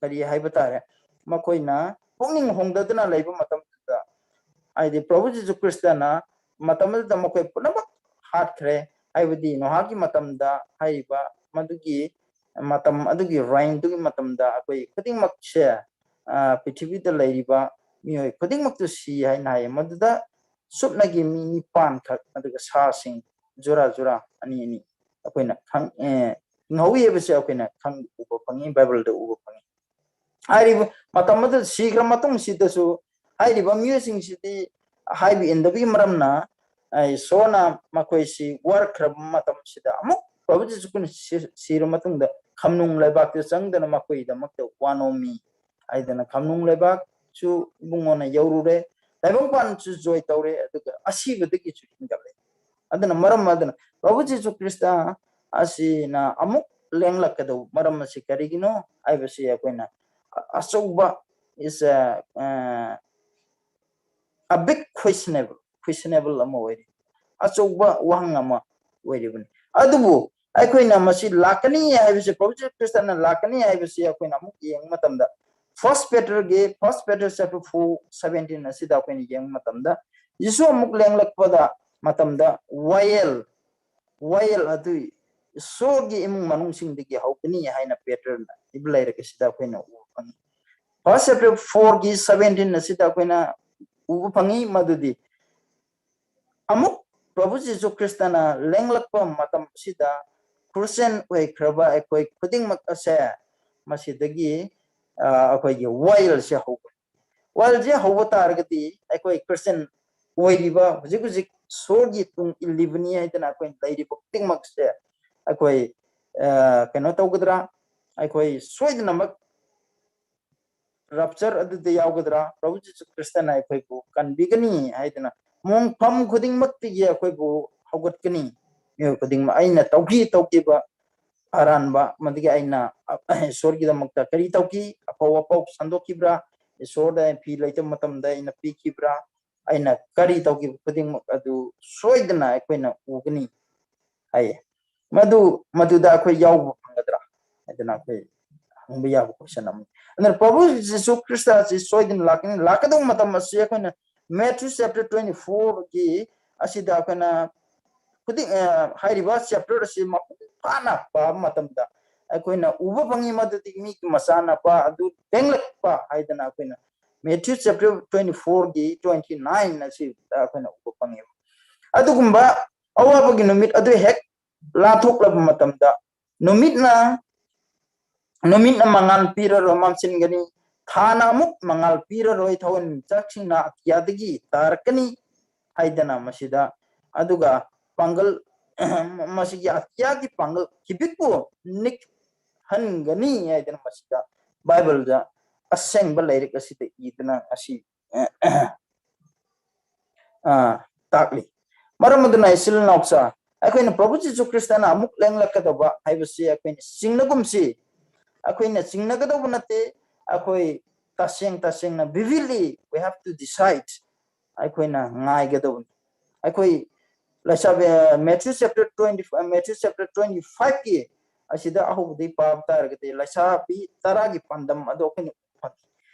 ꯀꯔꯤ ꯍꯥꯏꯕ ꯇꯥꯔꯦ, ꯃꯈꯣꯏꯅ ꯄꯨꯛꯅꯤꯡ ꯍꯣꯡꯗꯗꯅ ꯂꯩꯕ ꯃꯇꯝꯗꯨꯗ, ꯍꯥꯏꯗꯤ ꯄ꯭ꯔꯚꯨ ꯖꯤꯁꯨ ꯈ꯭ꯔꯤꯁꯇꯅ ꯃꯇꯝ ꯑꯗꯨꯗ ꯃꯈꯣꯏ ꯄꯨꯝꯅꯃꯛ ꯍꯥꯠꯈ꯭ꯔꯦ꯫ ꯍꯥꯏꯕꯗꯤ ꯅꯣꯍꯥꯒꯤ ꯃꯇꯝꯗ ꯍꯥꯏꯔꯤꯕ ꯃꯗꯨꯒꯤ ꯃꯇꯝ ꯑꯗꯨꯒꯤ ꯔꯥꯏꯟꯗꯨꯒꯤ ꯃꯇꯝꯗ ꯑꯩꯈꯣꯏ ꯈꯨꯗꯤꯡꯃꯛꯁꯦ, ꯑ, ꯄ꯭ꯔꯤꯊꯤꯕꯤꯗ ꯂꯩꯔꯤꯕ ꯃꯤꯑꯣꯏ ꯈꯨꯗꯤꯡꯃꯛꯇꯨ ꯁꯤ ꯍꯥꯏꯅ ꯍꯥꯏꯌꯦ꯫ ꯃꯗꯨꯗ ꯁꯨꯞꯅꯒꯤ ꯃꯤ ꯅꯤꯄꯥꯟꯈꯛ, ꯑꯗꯨꯒ ꯁꯥꯁꯤꯡ ꯖꯨꯔꯥ ꯖꯨꯔꯥ ꯑꯅꯤ ꯑꯅꯤ ꯑꯩꯈꯣꯏꯅ ꯈꯪ-, ꯑꯦ, ꯍꯤꯡꯍꯧꯏ ꯍꯥꯏꯕꯁꯦ ꯑꯩꯈꯣꯏꯅ ꯈꯪ-, ꯎꯕ ꯐꯪꯉꯤ, ꯕꯥꯏꯕꯜꯗ ꯎꯕ ꯐꯪꯉꯤ꯫ ꯍꯥꯏꯔꯤꯕ ꯃꯇꯝ ꯑꯗꯨꯗ ꯁꯤꯈ꯭ꯔ ꯃꯇꯨꯡꯁꯤꯗꯁꯨ ꯍꯥꯏꯔꯤꯕ ꯃꯤꯑꯣꯏꯁꯤꯡꯁꯤꯗꯤ ꯍꯥꯏꯕ ꯏꯟꯗꯕꯒꯤ ꯃꯔꯝꯅ, ꯑꯩ, ꯏꯁꯣꯔꯅ ꯃꯈꯣꯏꯁꯤ ꯋꯥꯔꯛꯈ꯭ꯔꯕ ꯃꯇꯝꯁꯤꯗ ꯑꯃꯨꯛ ꯄ꯭ꯔꯚꯨ ꯖꯤꯁꯨ ꯈ꯭ꯔꯤꯁꯇ ꯁꯤ-, ꯁꯤꯔ ꯃꯇꯨꯡꯗ ꯈꯝꯅꯨꯡ ꯂꯩꯕꯥꯛꯇ ꯆꯪꯗꯅ ꯃꯈꯣꯏꯒꯤꯗꯃꯛꯇ ꯋꯥ ꯅꯣꯝꯃꯤ ꯍꯥꯏꯗꯅ ꯈꯝꯅꯨꯡ ꯂꯩꯕꯥꯛꯁꯨ ꯏꯕꯨꯡꯉꯣꯅ ꯌꯧꯔꯨꯔꯦ, ꯇꯥꯏꯕꯪꯄꯥꯟꯁꯨ ꯖꯣꯏ ꯇꯧꯔꯦ, ꯑꯗꯨꯒ ꯑꯁꯤꯕꯗꯒꯤꯁꯨ ꯍꯤꯡꯒꯠꯂꯦ꯫ ꯑꯗꯨꯅ ꯃꯔꯝ ꯑꯗꯨꯅ ꯄ꯭ꯔꯚꯨ ꯖꯤꯁꯨ ꯈ꯭ꯔꯤꯁꯇ ꯑꯁꯤꯅ ꯑꯃꯨꯛ ꯂꯦꯡꯂꯛꯀꯗꯧꯕ ꯃꯔꯝ ꯑꯁꯤ ꯀꯔꯤꯒꯤꯅꯣ ꯍꯥꯏꯕꯁꯤ ꯑꯩꯈꯣꯏꯅ ꯑꯆꯧꯕ, is a, uh, a big questionable, questionable ꯑꯃ ꯑꯣꯏꯔꯤ, ꯑꯆꯧꯕ ꯋꯥꯍꯪ ꯑꯃ ꯑꯣꯏꯔꯤꯕꯅꯤ꯫ ꯑꯗꯨꯕꯨ ꯑꯩꯈꯣꯏꯅ ꯃꯁꯤ ꯂꯥꯛꯀꯅꯤ ꯍꯥꯏꯕꯁꯤ, ꯄ꯭ꯔꯚꯨ ꯖꯤꯁꯨ ꯈ꯭ꯔꯤꯁꯇꯅ ꯂꯥꯛꯀꯅꯤ ꯍꯥꯏꯕꯁꯤ ꯑꯩꯈꯣꯏꯅ ꯑꯃꯨꯛ ꯌꯦꯡꯕ ꯃꯇꯝꯗ, First Peterꯒꯤ, First Peter chapter four seventeen ꯑꯁꯤꯗ ꯑꯩꯈꯣꯏꯅ ꯌꯦꯡꯕ ꯃꯇꯝꯗ, ꯖꯤꯁꯨ ꯑꯃꯨꯛ ꯂꯦꯡꯂꯛꯄꯗ ꯃꯇꯝꯗ ꯋꯥꯌꯦꯜ, ꯋꯥꯌꯦꯜ ꯑꯗꯨ ꯏꯁꯣꯔꯒꯤ ꯏꯃꯨꯡ ꯃꯅꯨꯡꯁꯤꯡꯗꯒꯤ ꯍꯧꯒꯅꯤ ꯍꯥꯏꯅ ꯄꯦꯇꯔꯅ ꯏꯕ ꯂꯥꯏꯔꯤꯛ ꯑꯁꯤꯗ ꯑꯩꯈꯣꯏꯅ ꯎꯕ ꯐꯪꯉꯤ꯫ First Peter fourꯒꯤ seventeen ꯑꯁꯤꯗ ꯑꯩꯈꯣꯏꯅ ꯎꯕ ꯐꯪꯉꯤ, ꯃꯗꯨꯗꯤ ꯑꯃꯨꯛ ꯄ꯭ꯔꯚꯨ ꯖꯤꯁꯨ ꯈ꯭ꯔꯤꯁꯇꯅ ꯂꯦꯡꯂꯛꯄ ꯃꯇꯝ ꯑꯁꯤꯗ ꯈ꯭ꯔꯤꯁꯇꯤꯌꯥꯟ ꯑꯣꯏꯈ꯭ꯔꯕ ꯑꯩꯈꯣꯏ ꯈꯨꯗꯤꯡꯃꯛ ꯑꯁꯦ ꯃꯁꯤꯗꯒꯤ, ꯑ, ꯑꯩꯈꯣꯏꯒꯤ ꯋꯥꯌꯦꯜꯁꯦ ꯍꯧꯒꯅꯤ꯫ ꯋꯥꯌꯦꯜꯁꯦ ꯍꯧꯕ ꯇꯥꯔꯒꯗꯤ ꯑꯩꯈꯣꯏ ꯈ꯭ꯔꯤꯁꯇꯤꯌꯥꯟ ꯑꯣꯏꯔꯤꯕ, ꯍꯧꯖꯤꯛ ꯍꯧꯖꯤꯛ ꯏꯁꯣꯔꯒꯤ ꯇꯨꯡ ꯏꯜꯂꯤꯕꯅꯤ ꯍꯥꯏꯗꯅ ꯑꯩꯈꯣꯏ ꯂꯩꯔꯤꯕ ꯈꯨꯗꯤꯡꯃꯛꯁꯦ ꯑꯩꯈꯣꯏ, ꯑ, ꯀꯩꯅꯣ ꯇꯧꯒꯗ꯭ꯔꯥ? ꯑꯩꯈꯣꯏ ꯁꯣꯏꯗꯅꯃꯛ rapture ꯑꯗꯨꯗ ꯌꯥꯎꯒꯗ꯭ꯔꯥ? ꯄ꯭ꯔꯚꯨ ꯖꯤꯁꯨ ꯈ꯭ꯔꯤꯁꯇꯅ ꯑꯩꯈꯣꯏꯕꯨ ꯀꯟꯕꯤꯒꯅꯤ ꯍꯥꯏꯗꯅ ꯃꯣꯡꯐꯝ ꯈꯨꯗꯤꯡꯃꯛꯇꯒꯤ ꯑꯩꯈꯣꯏꯕꯨ ꯍꯧꯒꯠꯀꯅꯤ꯫ ꯃꯤꯑꯣꯏ ꯈꯨꯗꯤꯡꯃꯛ ꯑꯩꯅ ꯇꯧꯈꯤ ꯇꯧꯈꯤꯕ ꯑꯔꯥꯟꯕ, ꯑꯃꯗꯤ ꯑꯩꯅ ꯏꯁꯣꯔꯒꯤꯗꯃꯛꯇ ꯀꯔꯤ ꯇꯧꯈꯤ, ꯑꯐꯧ ꯑꯐꯧ ꯁꯟꯗꯣꯛꯈꯤꯕ꯭ꯔꯥ, ꯏꯁꯣꯔꯗ ꯐꯤ ꯂꯩꯇꯕ ꯃꯇꯝꯗ ꯑꯩꯅ ꯄꯤꯈꯤꯕ꯭ꯔꯥ, ꯑꯩꯅ ꯀꯔꯤ ꯇꯧꯈꯤꯕ ꯈꯨꯗꯤꯡꯃꯛ ꯑꯗꯨ ꯁꯣꯏꯗꯅ ꯑꯩꯈꯣꯏꯅ ꯎꯒꯅꯤ ꯍꯥꯏꯌꯦ꯫ ꯃꯗꯨ, ꯃꯗꯨꯗ ꯑꯩꯈꯣꯏ ꯌꯥꯎꯕ ꯐꯪꯒꯗ꯭ꯔꯥ ꯍꯥꯏꯗꯅ ꯑꯩꯈꯣꯏ ꯍꯪꯕ ꯌꯥꯕ question ꯑꯃꯅꯤ꯫ ꯑꯗꯨꯅ ꯄ꯭ꯔꯚꯨ ꯖꯤꯁꯨ ꯈ꯭ꯔꯤꯁꯇ ꯑꯁꯤ ꯁꯣꯏꯗꯅ ꯂꯥꯛꯀꯅꯤ꯫ ꯂꯥꯛꯀꯗꯧꯕ ꯃꯇꯝ ꯑꯁꯤ ꯑꯩꯈꯣꯏꯅ Matthew chapter twenty fourꯒꯤ ꯑꯁꯤꯗ ꯑꯩꯈꯣꯏꯅ ꯈꯨꯗꯤꯡ-, ꯑ, ꯍꯥꯏꯔꯤꯕ chapter ꯑꯁꯤ ꯃꯄꯨꯡ ꯐꯥꯅ ꯄꯥꯕ ꯃꯇꯝꯗ ꯑꯩꯈꯣꯏꯅ ꯎꯕ ꯐꯪꯉꯤ, ꯃꯗꯨꯗꯤ ꯃꯤꯒꯤ ꯃꯆꯥꯅꯨꯄꯥ ꯑꯗꯨ ꯂꯦꯡꯂꯛꯄ ꯍꯥꯏꯗꯅ ꯑꯩꯈꯣꯏꯅ Matthew chapter twenty four ꯒꯤ twenty nine ꯑꯁꯤꯗ ꯑꯩꯈꯣꯏꯅ ꯎꯕ ꯐꯪꯉꯦꯕ꯫ ꯑꯗꯨꯒꯨꯝꯕ ꯑꯋꯥꯕꯒꯤ ꯅꯨꯃꯤꯠ ꯑꯗꯨ ꯍꯦꯛ ꯂꯥꯟꯊꯣꯛꯂꯕ ꯃꯇꯝꯗ, ꯅꯨꯃꯤꯠꯅ ꯅꯨꯃꯤꯠꯅ ꯃꯉꯥꯜ ꯄꯤꯔꯔꯣꯏ, ꯃꯝꯁꯤꯟꯒꯅꯤ, ꯊꯥꯅ ꯑꯃꯨꯛ ꯃꯉꯥꯜ ꯄꯤꯔꯔꯣꯏ, ꯊꯋꯥꯟꯃꯤꯆꯥꯛꯁꯤꯡꯅ ꯑꯇꯤꯌꯥꯗꯒꯤ ꯇꯥꯔꯛꯀꯅꯤ ꯍꯥꯏꯗꯅ ꯃꯁꯤꯗ, ꯑꯗꯨꯒ ꯄꯥꯡꯒꯜ ꯃꯁꯤꯒꯤ ꯑꯇꯤꯌꯥꯒꯤ ꯄꯥꯡꯒꯜ ꯈꯤꯕꯤꯛꯄꯨ ꯅꯤꯛꯍꯟꯒꯅꯤ ꯍꯥꯏꯗꯅ ꯃꯁꯤꯗ ꯕꯥꯏꯕꯜꯗ ꯑꯁꯦꯡꯕ ꯂꯥꯏꯔꯤꯛ ꯑꯁꯤꯗ ꯏꯗꯨꯅ ꯑꯁꯤ ꯑ, ꯇꯥꯛꯂꯤ꯫ ꯃꯔꯝ ꯑꯗꯨꯅ ꯏꯆꯤꯜ ꯏꯅꯥꯎꯆꯥ, ꯑꯩꯈꯣꯏꯅ ꯄ꯭ꯔꯚꯨ ꯖꯤꯁꯨ ꯈ꯭ꯔꯤꯁꯇꯅ ꯑꯃꯨꯛ ꯂꯦꯡꯂꯛꯀꯗꯧꯕ ꯍꯥꯏꯕꯁꯤ ꯑꯩꯈꯣꯏꯅ ꯆꯤꯡꯅꯒꯨꯝꯁꯤ꯫ ꯑꯩꯈꯣꯏꯅ ꯆꯤꯡꯅꯒꯗꯧꯕ ꯅꯠꯇꯦ꯫ ꯑꯩꯈꯣꯏ ꯇꯁꯦꯡ ꯇꯁꯦꯡꯅ, vividly we have to decide, ꯑꯩꯈꯣꯏꯅ ꯉꯥꯏꯒꯗꯧꯕꯅꯤ꯫ ꯑꯩꯈꯣꯏ ꯂꯩꯁꯥꯕꯤ, Matthew chapter twenty, Matthew chapter twenty five ꯀꯤ ꯑꯁꯤꯗ ꯑꯍꯧꯕꯗꯒꯤ ꯄꯥꯕ ꯇꯥꯔꯒꯗꯤ, ꯂꯩꯁꯥꯕꯤ ꯇꯔꯥꯒꯤ ꯄꯥꯟꯗꯝ ꯑꯗꯣ ꯑꯩꯈꯣꯏꯅ ꯐꯪꯉꯤ꯫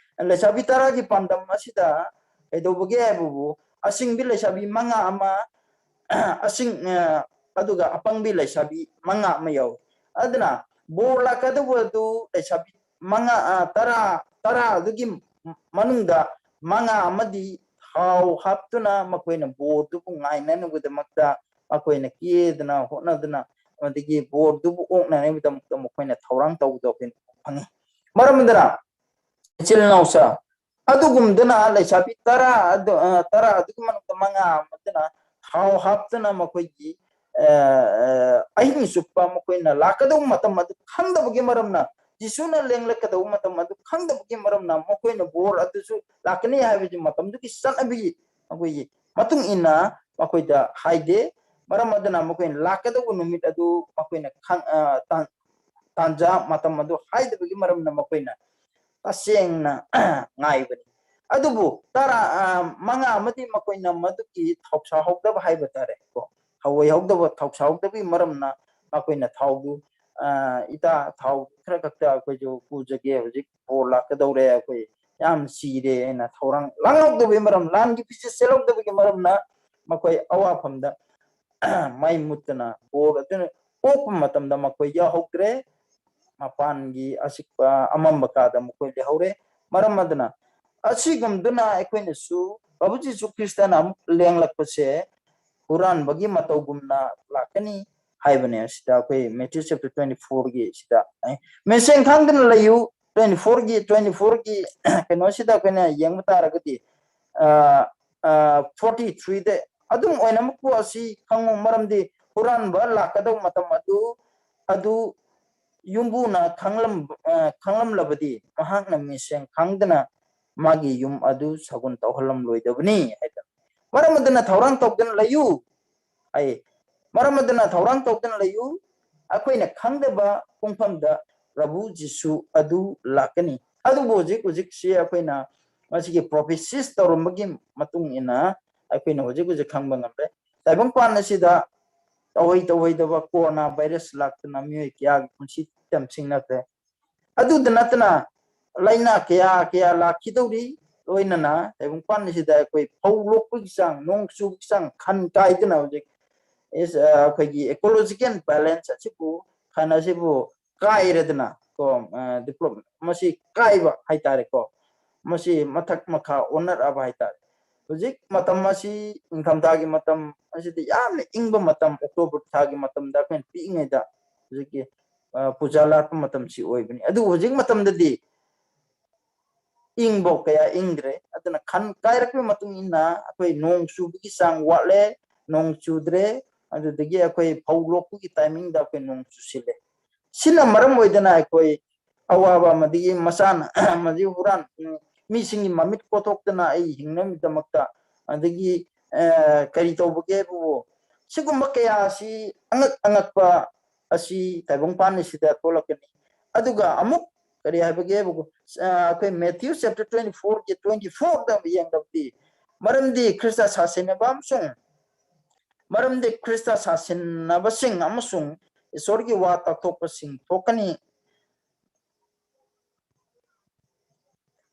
ꯂꯩꯁꯥꯕꯤ ꯇꯔꯥꯒꯤ ꯄꯥꯟꯗꯝ ꯑꯁꯤꯗ ꯀꯩꯗꯧꯕꯒꯦ ꯍꯥꯏꯕꯕꯨ, ꯑꯁꯤꯡꯕꯤ ꯂꯩꯁꯥꯕꯤ ꯃꯉꯥ ꯑꯃ, ꯑꯁꯤꯡ-, ꯑ, ꯑꯗꯨꯒ ꯑꯄꯪꯕꯤ ꯂꯩꯁꯥꯕꯤ ꯃꯉꯥ ꯑꯃ ꯌꯥꯎꯏ꯫ ꯑꯗꯨꯅ ꯕꯣꯔ ꯂꯥꯛꯀꯗꯧꯕ ꯑꯗꯨ ꯂꯩꯁꯥꯕꯤ ꯃꯉꯥ, ꯑ, ꯇꯔꯥ, ꯇꯔꯥ ꯑꯗꯨꯒꯤ ꯃꯅꯨꯡꯗ ꯃꯉꯥ ꯑꯃꯗꯤ ꯊꯥꯎ ꯍꯥꯞꯇꯨꯅ ꯃꯈꯣꯏꯅ ꯕꯣꯔꯗꯨꯕꯨ ꯉꯥꯏꯅꯅꯕꯒꯤꯗꯃꯛꯇ ꯃꯈꯣꯏꯅ ꯀꯦꯗꯅ ꯍꯣꯠꯅꯗꯨꯅ, ꯑꯃꯗꯤ ꯕꯣꯔꯗꯨꯕꯨ ꯑꯣꯛꯅꯅꯕꯒꯤꯗꯃꯛꯇ ꯃꯈꯣꯏꯅ ꯊꯧꯔꯥꯡ ꯇꯧꯕꯗꯣ ꯑꯩꯈꯣꯏꯅ ꯐꯪꯉꯤ꯫ ꯃꯔꯝ ꯑꯗꯨꯅ ꯏꯆꯤꯜ ꯏꯅꯥꯎꯁꯥ, ꯑꯗꯨꯒꯨꯝꯗꯨꯅ ꯂꯩꯁꯥꯕꯤ ꯇꯔꯥ ꯑꯗꯨ, ꯑ, ꯇꯔꯥ ꯑꯗꯨꯒꯤ ꯃꯅꯨꯡꯗ ꯃꯉꯥ ꯑꯃꯗꯨꯅ ꯊꯥꯎ ꯍꯥꯞꯇꯨꯅ ꯃꯈꯣꯏꯒꯤ, ꯑ, ꯑ, ꯑꯍꯤꯡ ꯆꯨꯞꯄ ꯃꯈꯣꯏꯅ ꯂꯥꯛꯀꯗꯧꯕ ꯃꯇꯝ ꯑꯗꯨ ꯈꯪꯗꯕꯒꯤ ꯃꯔꯝꯅ, ꯖꯤꯁꯨꯅ ꯂꯦꯡꯂꯛꯀꯗꯧꯕ ꯃꯇꯝ ꯑꯗꯨ ꯈꯪꯗꯕꯒꯤ ꯃꯔꯝꯅ ꯃꯈꯣꯏꯅ ꯕꯣꯔ ꯑꯗꯨꯁꯨ ꯂꯥꯛꯀꯅꯤ ꯍꯥꯏꯕꯒꯤ ꯃꯇꯝꯗꯨꯒꯤ ꯆꯠꯅꯕꯤ ꯃꯈꯣꯏꯒꯤ ꯃꯇꯨꯡ ꯏꯟꯅ ꯃꯈꯣꯏꯗ ꯍꯥꯏꯗꯦ꯫ ꯃꯔꯝ ꯑꯗꯨꯅ ꯃꯈꯣꯏꯅ ꯂꯥꯛꯀꯗꯧꯕ ꯅꯨꯃꯤꯠ ꯑꯗꯨ ꯃꯈꯣꯏꯅ ꯈꯪ-, ꯑ, ꯇꯥꯟ-, ꯇꯥꯟꯖꯥ ꯃꯇꯝ ꯑꯗꯨ ꯍꯥꯏꯗꯕꯒꯤ ꯃꯔꯝꯅ ꯃꯈꯣꯏꯅ ꯇꯁꯦꯡꯅ ꯉꯥꯏꯕꯅꯤ꯫ ꯑꯗꯨꯕꯨ ꯇꯔꯥ, ꯑ, ꯃꯉꯥ ꯑꯃꯗꯤ ꯃꯈꯣꯏꯅ ꯃꯗꯨꯒꯤ ꯊꯧꯁꯥꯍꯧꯗꯕ ꯍꯥꯏꯕ ꯇꯥꯔꯦ ꯀꯣ, ꯍꯧꯑꯣꯏꯍꯧꯗꯕ, ꯊꯧꯁꯥꯍꯧꯗꯕꯒꯤ ꯃꯔꯝꯅ ꯃꯈꯣꯏꯅ ꯊꯥꯎꯗꯨ, ꯑ, "ꯏꯇꯥ, ꯊꯥꯎ ꯈꯔ ꯈꯛꯇ ꯑꯩꯈꯣꯏꯁꯨ ꯄꯨꯖꯒꯦ, ꯍꯧꯖꯤꯛ ꯕꯣꯔ ꯂꯥꯛꯀꯗꯧꯔꯦ, ꯑꯩꯈꯣꯏ ꯌꯥꯝ ꯆꯤꯔꯦ" ꯍꯥꯏꯅ ꯊꯧꯔꯥꯡ ꯂꯥꯡꯍꯧꯗꯕꯒꯤ ꯃꯔꯝ, ꯂꯥꯟꯒꯤ ꯐꯤꯖꯦꯠ ꯁꯦꯠꯍꯧꯗꯕꯒꯤ ꯃꯔꯝꯅ ꯃꯈꯣꯏ ꯑꯋꯥꯐꯝꯗ ꯃꯩ ꯃꯨꯠꯇꯅ ꯕꯣꯔ ꯑꯗꯨꯅ ꯑꯣꯛꯄ ꯃꯇꯝꯗ ꯃꯈꯣꯏ ꯌꯥꯎꯍꯧꯗ꯭ꯔꯦ꯫ ꯃꯄꯥꯟꯒꯤ ꯑꯆꯤꯛꯄ ꯑꯃꯝꯕ ꯀꯥꯗ ꯃꯈꯣꯏ ꯂꯩꯍꯧꯔꯦ꯫ ꯃꯔꯝ ꯑꯗꯨꯅ ꯑꯁꯤꯒꯨꯝꯗꯨꯅ ꯑꯩꯈꯣꯏꯅꯁꯨ ꯄ꯭ꯔꯚꯨ ꯖꯤꯁꯨ ꯈ꯭ꯔꯤꯁꯇꯅ ꯑꯃꯨꯛ ꯂꯦꯡꯂꯛꯄꯁꯦ ꯍꯨꯔꯥꯟꯕꯒꯤ ꯃꯇꯧꯒꯨꯝꯅ ꯂꯥꯛꯀꯅꯤ ꯍꯥꯏꯕꯅꯦ꯫ ꯑꯁꯤꯗ ꯑꯩꯈꯣꯏ Matthew chapter twenty four ꯒꯤ ꯁꯤꯗ, ꯑꯦ, "ꯃꯤꯡꯁꯦꯟ ꯈꯪꯗꯅ ꯂꯩꯌꯨ", twenty four ꯒꯤ, twenty four ꯒꯤ ꯀꯩꯅꯣꯁꯤꯗ ꯑꯩꯈꯣꯏꯅ ꯌꯦꯡꯕ ꯇꯥꯔꯒꯗꯤ, ꯑ, ꯑ, forty three ꯗ, "ꯑꯗꯨꯝ ꯑꯣꯏꯅꯃꯛꯄꯨ ꯑꯁꯤ ꯈꯪꯉꯨ, ꯃꯔꯝꯗꯤ ꯍꯨꯔꯥꯟꯕ ꯂꯥꯛꯀꯗꯧꯕ ꯃꯇꯝ ꯑꯗꯨ, ꯑꯗꯨ ꯌꯨꯝꯕꯨꯅ ꯈꯪꯂꯝ-, ꯑ, ꯈꯪꯂꯝꯂꯕꯗꯤ ꯃꯍꯥꯛꯅ ꯃꯤꯡꯁꯦꯟ ꯈꯪꯗꯅ ꯃꯥꯒꯤ ꯌꯨꯝ ꯑꯗꯨ ꯁꯒꯨꯟ ꯇꯧꯍꯜꯂꯝꯂꯣꯏꯗꯕꯅꯤ" ꯍꯥꯏꯗꯅ꯫ "ꯃꯔꯝ ꯑꯗꯨꯅ ꯊꯧꯔꯥꯡ ꯇꯧꯗꯨꯅ ꯂꯩꯌꯨ" ꯍꯥꯏ꯫ "ꯃꯔꯝ ꯑꯗꯨꯅ ꯊꯧꯔꯥꯡ ꯇꯧꯗꯨꯅ ꯂꯩꯌꯨ, ꯑꯩꯈꯣꯏꯅ ꯈꯪꯗꯕ ꯄꯨꯡꯐꯝꯗ ꯄ꯭ꯔꯚꯨ ꯖꯤꯁꯨ ꯑꯗꯨ ꯂꯥꯛꯀꯅꯤ"꯫ ꯑꯗꯨꯕꯨ ꯍꯧꯖꯤꯛ ꯍꯧꯖꯤꯛꯁꯤ ꯑꯩꯈꯣꯏꯅ ꯃꯁꯤꯒꯤ prophecies ꯇꯧꯔꯝꯕꯒꯤ ꯃꯇꯨꯡ ꯏꯟꯅ ꯑꯩꯈꯣꯏꯅ ꯍꯧꯖꯤꯛ ꯍꯧꯖꯤꯛ ꯈꯪꯕ ꯉꯝꯂꯦ꯫ ꯇꯥꯏꯕꯪꯄꯥꯟ ꯑꯁꯤꯗ ꯇꯧꯍꯩ ꯇꯧꯍꯩꯗꯕ ꯀꯣꯔꯣꯅꯥ ꯚꯥꯏꯔꯁ ꯂꯥꯛꯇꯨꯅ ꯃꯤꯑꯣꯏ ꯀꯌꯥꯒꯤ ꯄꯨꯟꯁꯤ ꯇꯝꯁꯤꯡꯅꯈ꯭ꯔꯦ꯫ ꯑꯗꯨꯗ ꯅꯠꯇꯅ ꯂꯥꯏꯅꯥ ꯀꯌꯥ ꯀꯌꯥ ꯂꯥꯛꯈꯤꯗꯧꯔꯤ, ꯂꯣꯏꯅꯅ ꯇꯥꯏꯕꯪꯄꯥꯟ ꯑꯁꯤꯗ ꯑꯩꯈꯣꯏ ꯐꯧ ꯂꯣꯛꯄꯒꯤ ꯆꯥꯡ, ꯅꯣꯡ ꯆꯨꯕꯒꯤ ꯆꯥꯡ, ꯈꯟ ꯀꯥꯏꯗꯅ ꯍꯧꯖꯤꯛ ꯏꯁ-, ꯑ, ꯑꯩꯈꯣꯏꯒꯤ ecological balance ꯑꯁꯤꯕꯨ, ꯈꯟ ꯑꯁꯤꯕꯨ ꯀꯥꯏꯔꯗꯅ ꯀꯣ, ꯑ, develop-, ꯃꯁꯤ ꯀꯥꯏꯕ ꯍꯥꯏꯇꯥꯔꯦꯀꯣ, ꯃꯁꯤ ꯃꯊꯛ ꯃꯈꯥ ꯑꯣꯟꯅꯔꯛꯑꯕ ꯍꯥꯏꯇꯥꯔꯦ꯫ ꯍꯧꯖꯤꯛ ꯃꯇꯝ ꯑꯁꯤ ꯅꯤꯡꯊꯝꯊꯥꯒꯤ ꯃꯇꯝ ꯑꯁꯤꯗ ꯌꯥꯝꯅ ꯏꯪꯕ ꯃꯇꯝ, ꯑꯣꯛꯇꯣꯕꯔ ꯊꯥꯒꯤ ꯃꯇꯝꯗ ꯑꯩꯈꯣꯏꯅ ꯄꯤꯛꯏꯉꯩꯗ ꯍꯧꯖꯤꯛꯀꯤ, ꯑ, ꯄꯨꯖꯥ ꯂꯥꯠꯄ ꯃꯇꯝꯁꯤ ꯑꯣꯏꯕꯅꯤ꯫ ꯑꯗꯨꯕꯨ ꯍꯧꯖꯤꯛ ꯃꯇꯝꯗꯗꯤ ꯏꯪꯕꯧ ꯀꯌꯥ ꯏꯪꯗ꯭ꯔꯦ꯫ ꯑꯗꯨꯅ ꯈꯟ ꯀꯥꯏꯔꯛꯄꯒꯤ ꯃꯇꯨꯡ ꯏꯟꯅ ꯑꯩꯈꯣꯏ ꯅꯣꯡ ꯆꯨꯕꯒꯤ ꯆꯥꯡ ꯋꯥꯠꯂꯦ, ꯅꯣꯡ ꯆꯨꯗ꯭ꯔꯦ, ꯑꯗꯨꯗꯒꯤ ꯑꯩꯈꯣꯏ ꯐꯧ ꯂꯣꯛꯄꯒꯤ timing ꯗ ꯑꯩꯈꯣꯏ ꯅꯣꯡ ꯆꯨꯁꯤꯜꯂꯦ꯫ ꯁꯤꯅ ꯃꯔꯝ ꯑꯣꯏꯗꯅ ꯑꯩꯈꯣꯏ ꯑꯋꯥꯕ ꯑꯃꯗꯒꯤ ꯃꯆꯥꯅ ꯑꯃꯗꯤ ꯍꯨꯔꯥꯟ, ꯎꯝ, ꯃꯤꯁꯤꯡꯒꯤ ꯃꯃꯤꯠ ꯀꯣꯊꯣꯛꯇꯅ ꯑꯩ ꯍꯤꯡꯅꯕꯒꯤꯗꯃꯛꯇ, ꯑꯗꯒꯤ, ꯑ, ꯀꯔꯤ ꯇꯧꯕꯒꯦꯕꯨ, ꯁꯤꯒꯨꯝꯕ ꯀꯌꯥ ꯑꯁꯤ ꯑꯉꯛ ꯑꯉꯛꯄ ꯑꯁꯤ ꯇꯥꯏꯕꯪꯄꯥꯟ ꯑꯁꯤꯗ ꯊꯣꯛꯂꯛꯀꯅꯤ꯫ ꯑꯗꯨꯒ ꯑꯃꯨꯛ ꯀꯔꯤ ꯍꯥꯏꯕꯒꯦꯕꯨ, ꯑ, ꯑꯩꯈꯣꯏ Matthew chapter twenty four ꯒꯤ twenty four ꯗ ꯌꯦꯡꯂꯕꯗꯤ, "ꯃꯔꯝꯗꯤ ꯈ꯭ꯔꯤꯁꯇ ꯁꯥꯁꯤꯟꯅꯕ ꯑꯃꯁꯨꯡ, ꯃꯔꯝꯗꯤ ꯈ꯭ꯔꯤꯁꯇ ꯁꯥꯁꯤꯟꯅꯕꯁꯤꯡ ꯑꯃꯁꯨꯡ ꯏꯁꯣꯔꯒꯤ ꯋꯥ ꯇꯥꯛꯊꯣꯛꯄꯁꯤꯡ ꯊꯣꯛꯀꯅꯤ,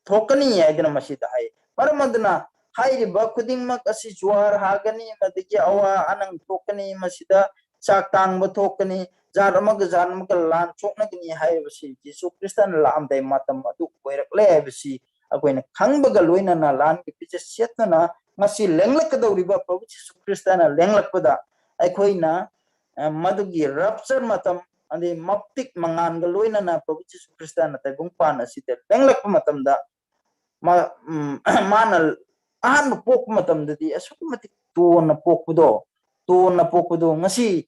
ꯊꯣꯛꯀꯅꯤ" ꯍꯥꯏꯗꯅ ꯃꯁꯤꯗ ꯍꯥꯏ꯫ ꯃꯔꯝ ꯑꯗꯨꯅ ꯍꯥꯏꯔꯤꯕ ꯈꯨꯗꯤꯡꯃꯛ ꯑꯁꯤ ꯖꯨꯋꯥꯔ ꯍꯥꯒꯅꯤ, ꯑꯃꯗꯒꯤ ꯑꯋꯥ ꯑꯅꯪ ꯊꯣꯛꯀꯅꯤ, ꯃꯁꯤꯗ ꯆꯥꯛ ꯇꯥꯡꯕ ꯊꯣꯛꯀꯅꯤ, ꯖꯥꯠ ꯑꯃꯒ ꯖꯥꯠ ꯑꯃꯒ ꯂꯥꯟ ꯁꯣꯛꯅꯒꯅꯤ ꯍꯥꯏꯔꯤꯕꯁꯤ ꯖꯤꯁꯨ ꯈ꯭ꯔꯤꯁꯇꯅ ꯂꯥꯛꯑꯝꯗꯥꯏ ꯃꯇꯝ ꯑꯗꯨ ꯑꯣꯏꯔꯛꯂꯦ ꯍꯥꯏꯕꯁꯤ ꯑꯩꯈꯣꯏꯅ ꯈꯪꯕꯒ ꯂꯣꯏꯅꯅ ꯂꯥꯟꯒꯤ ꯐꯤꯖꯦꯠ ꯁꯦꯠꯇꯨꯅ ꯉꯁꯤ ꯂꯦꯡꯂꯛꯀꯗꯧꯔꯤꯕ ꯄ꯭ꯔꯚꯨ ꯖꯤꯁꯨ ꯈ꯭ꯔꯤꯁꯇꯅ ꯂꯦꯡꯂꯛꯄꯗ ꯑꯩꯈꯣꯏꯅ, ꯑ, ꯃꯗꯨꯒꯤ rapture ꯃꯇꯝ, ꯑꯗꯩ ꯃꯇꯤꯛ ꯃꯉꯥꯜꯒ ꯂꯣꯏꯅꯅ ꯄ꯭ꯔꯚꯨ ꯖꯤꯁꯨ ꯈ꯭ꯔꯤꯁꯇꯅ ꯇꯥꯏꯕꯪ ꯄꯥꯟ ꯑꯁꯤꯗ ꯂꯦꯡꯂꯛꯄ ꯃꯇꯝꯗ ꯃꯥ-, ꯎꯝ, ꯃꯥꯅ ꯑꯍꯥꯟꯕ ꯄꯣꯛꯄ ꯃꯇꯝꯗꯗꯤ ꯑꯁꯨꯛꯀꯤ ꯃꯇꯤꯛ ꯇꯣꯟꯅ ꯄꯣꯛꯄꯗꯣ, ꯇꯣꯟꯅ ꯄꯣꯛꯄꯗꯣ ꯉꯁꯤ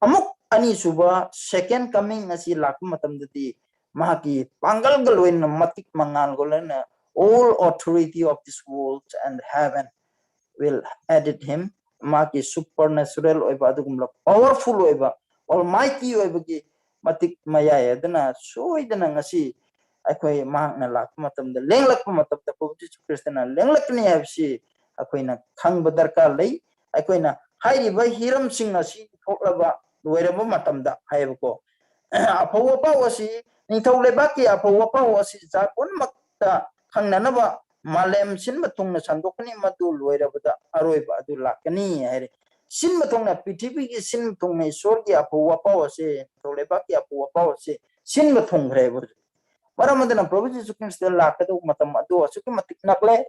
ꯑꯃꯨꯛ ꯑꯅꯤꯁꯨꯕ second coming ꯑꯁꯤ ꯂꯥꯛꯄ ꯃꯇꯝꯗꯗꯤ ꯃꯍꯥꯛꯀꯤ ꯄꯥꯡꯒꯜꯒ ꯂꯣꯏꯅꯅ ꯃꯇꯤꯛ ꯃꯉꯥꯜꯒ ꯂꯣꯏꯅꯅ "All authority of this world and heaven will added him", ꯃꯥꯒꯤ supernatural ꯑꯣꯏꯕ ꯑꯗꯨꯒꯨꯝꯂꯕ powerful ꯑꯣꯏꯕ almighty ꯑꯣꯏꯕꯒꯤ ꯃꯇꯤꯛ ꯃꯌꯥꯏ ꯑꯗꯨꯅ ꯁꯣꯏꯗꯅ ꯉꯁꯤ ꯑꯩꯈꯣꯏ ꯃꯍꯥꯛꯅ ꯂꯥꯛꯄ ꯃꯇꯝꯗ, ꯂꯦꯡꯂꯛꯄ ꯃꯇꯝꯗ ꯄ꯭ꯔꯚꯨ ꯖꯤꯁꯨ ꯈ꯭ꯔꯤꯁꯇꯅ ꯂꯦꯡꯂꯛꯀꯅꯤ ꯍꯥꯏꯕꯁꯤ ꯑꯩꯈꯣꯏꯅ ꯈꯪꯕ ꯗꯔꯀꯥꯔ ꯂꯩ꯫ ꯑꯩꯈꯣꯏꯅ ꯍꯥꯏꯔꯤꯕ ꯍꯤꯔꯝꯁꯤꯡ ꯑꯁꯤ ꯊꯣꯛꯂꯕ ꯂꯣꯏꯔꯕ ꯃꯇꯝꯗ ꯍꯥꯏꯌꯦꯕꯀꯣ, ꯑꯐꯧ ꯑꯄꯥꯎ ꯑꯁꯤ, ꯅꯤꯡꯊꯧ ꯂꯩꯕꯥꯛꯀꯤ ꯑꯐꯧ ꯑꯄꯥꯎ ꯑꯁꯤ ꯖꯥꯠ ꯄꯨꯝꯅꯃꯛꯇ ꯈꯪꯅꯅꯕ ꯃꯥꯂꯦꯝ ꯁꯤꯟꯕ ꯊꯨꯡꯅ ꯁꯟꯗꯣꯛꯀꯅꯤ, ꯃꯗꯨ ꯂꯣꯏꯔꯕꯗ ꯑꯔꯣꯏꯕ ꯑꯗꯨ ꯂꯥꯛꯀꯅꯤ ꯍꯥꯏꯔꯦ꯫ ꯁꯤꯟꯕ ꯊꯨꯡꯅ, ꯄ꯭ꯔꯤꯊꯤꯕꯤꯒꯤ ꯁꯤꯟꯕ ꯊꯨꯡꯅ ꯏꯁꯣꯔꯒꯤ ꯑꯐꯧ ꯑꯄꯥꯎ ꯑꯁꯤ, ꯅꯤꯡꯊꯧ ꯂꯩꯕꯥꯛꯀꯤ ꯑꯐꯧ ꯑꯄꯥꯎ ꯑꯁꯤ ꯁꯤꯟꯕ ꯊꯨꯡꯈ꯭ꯔꯦꯕ ꯍꯧꯖꯤꯛ꯫ ꯃꯔꯝ ꯑꯗꯨꯅ ꯄ꯭ꯔꯚꯨ ꯖꯤꯁꯨ ꯈ꯭ꯔꯤꯁꯇ ꯂꯥꯛꯀꯗꯧꯕ ꯃꯇꯝ ꯑꯗꯨ ꯑꯁꯨꯛꯀꯤ ꯃꯇꯤꯛ ꯅꯛꯂꯦ꯫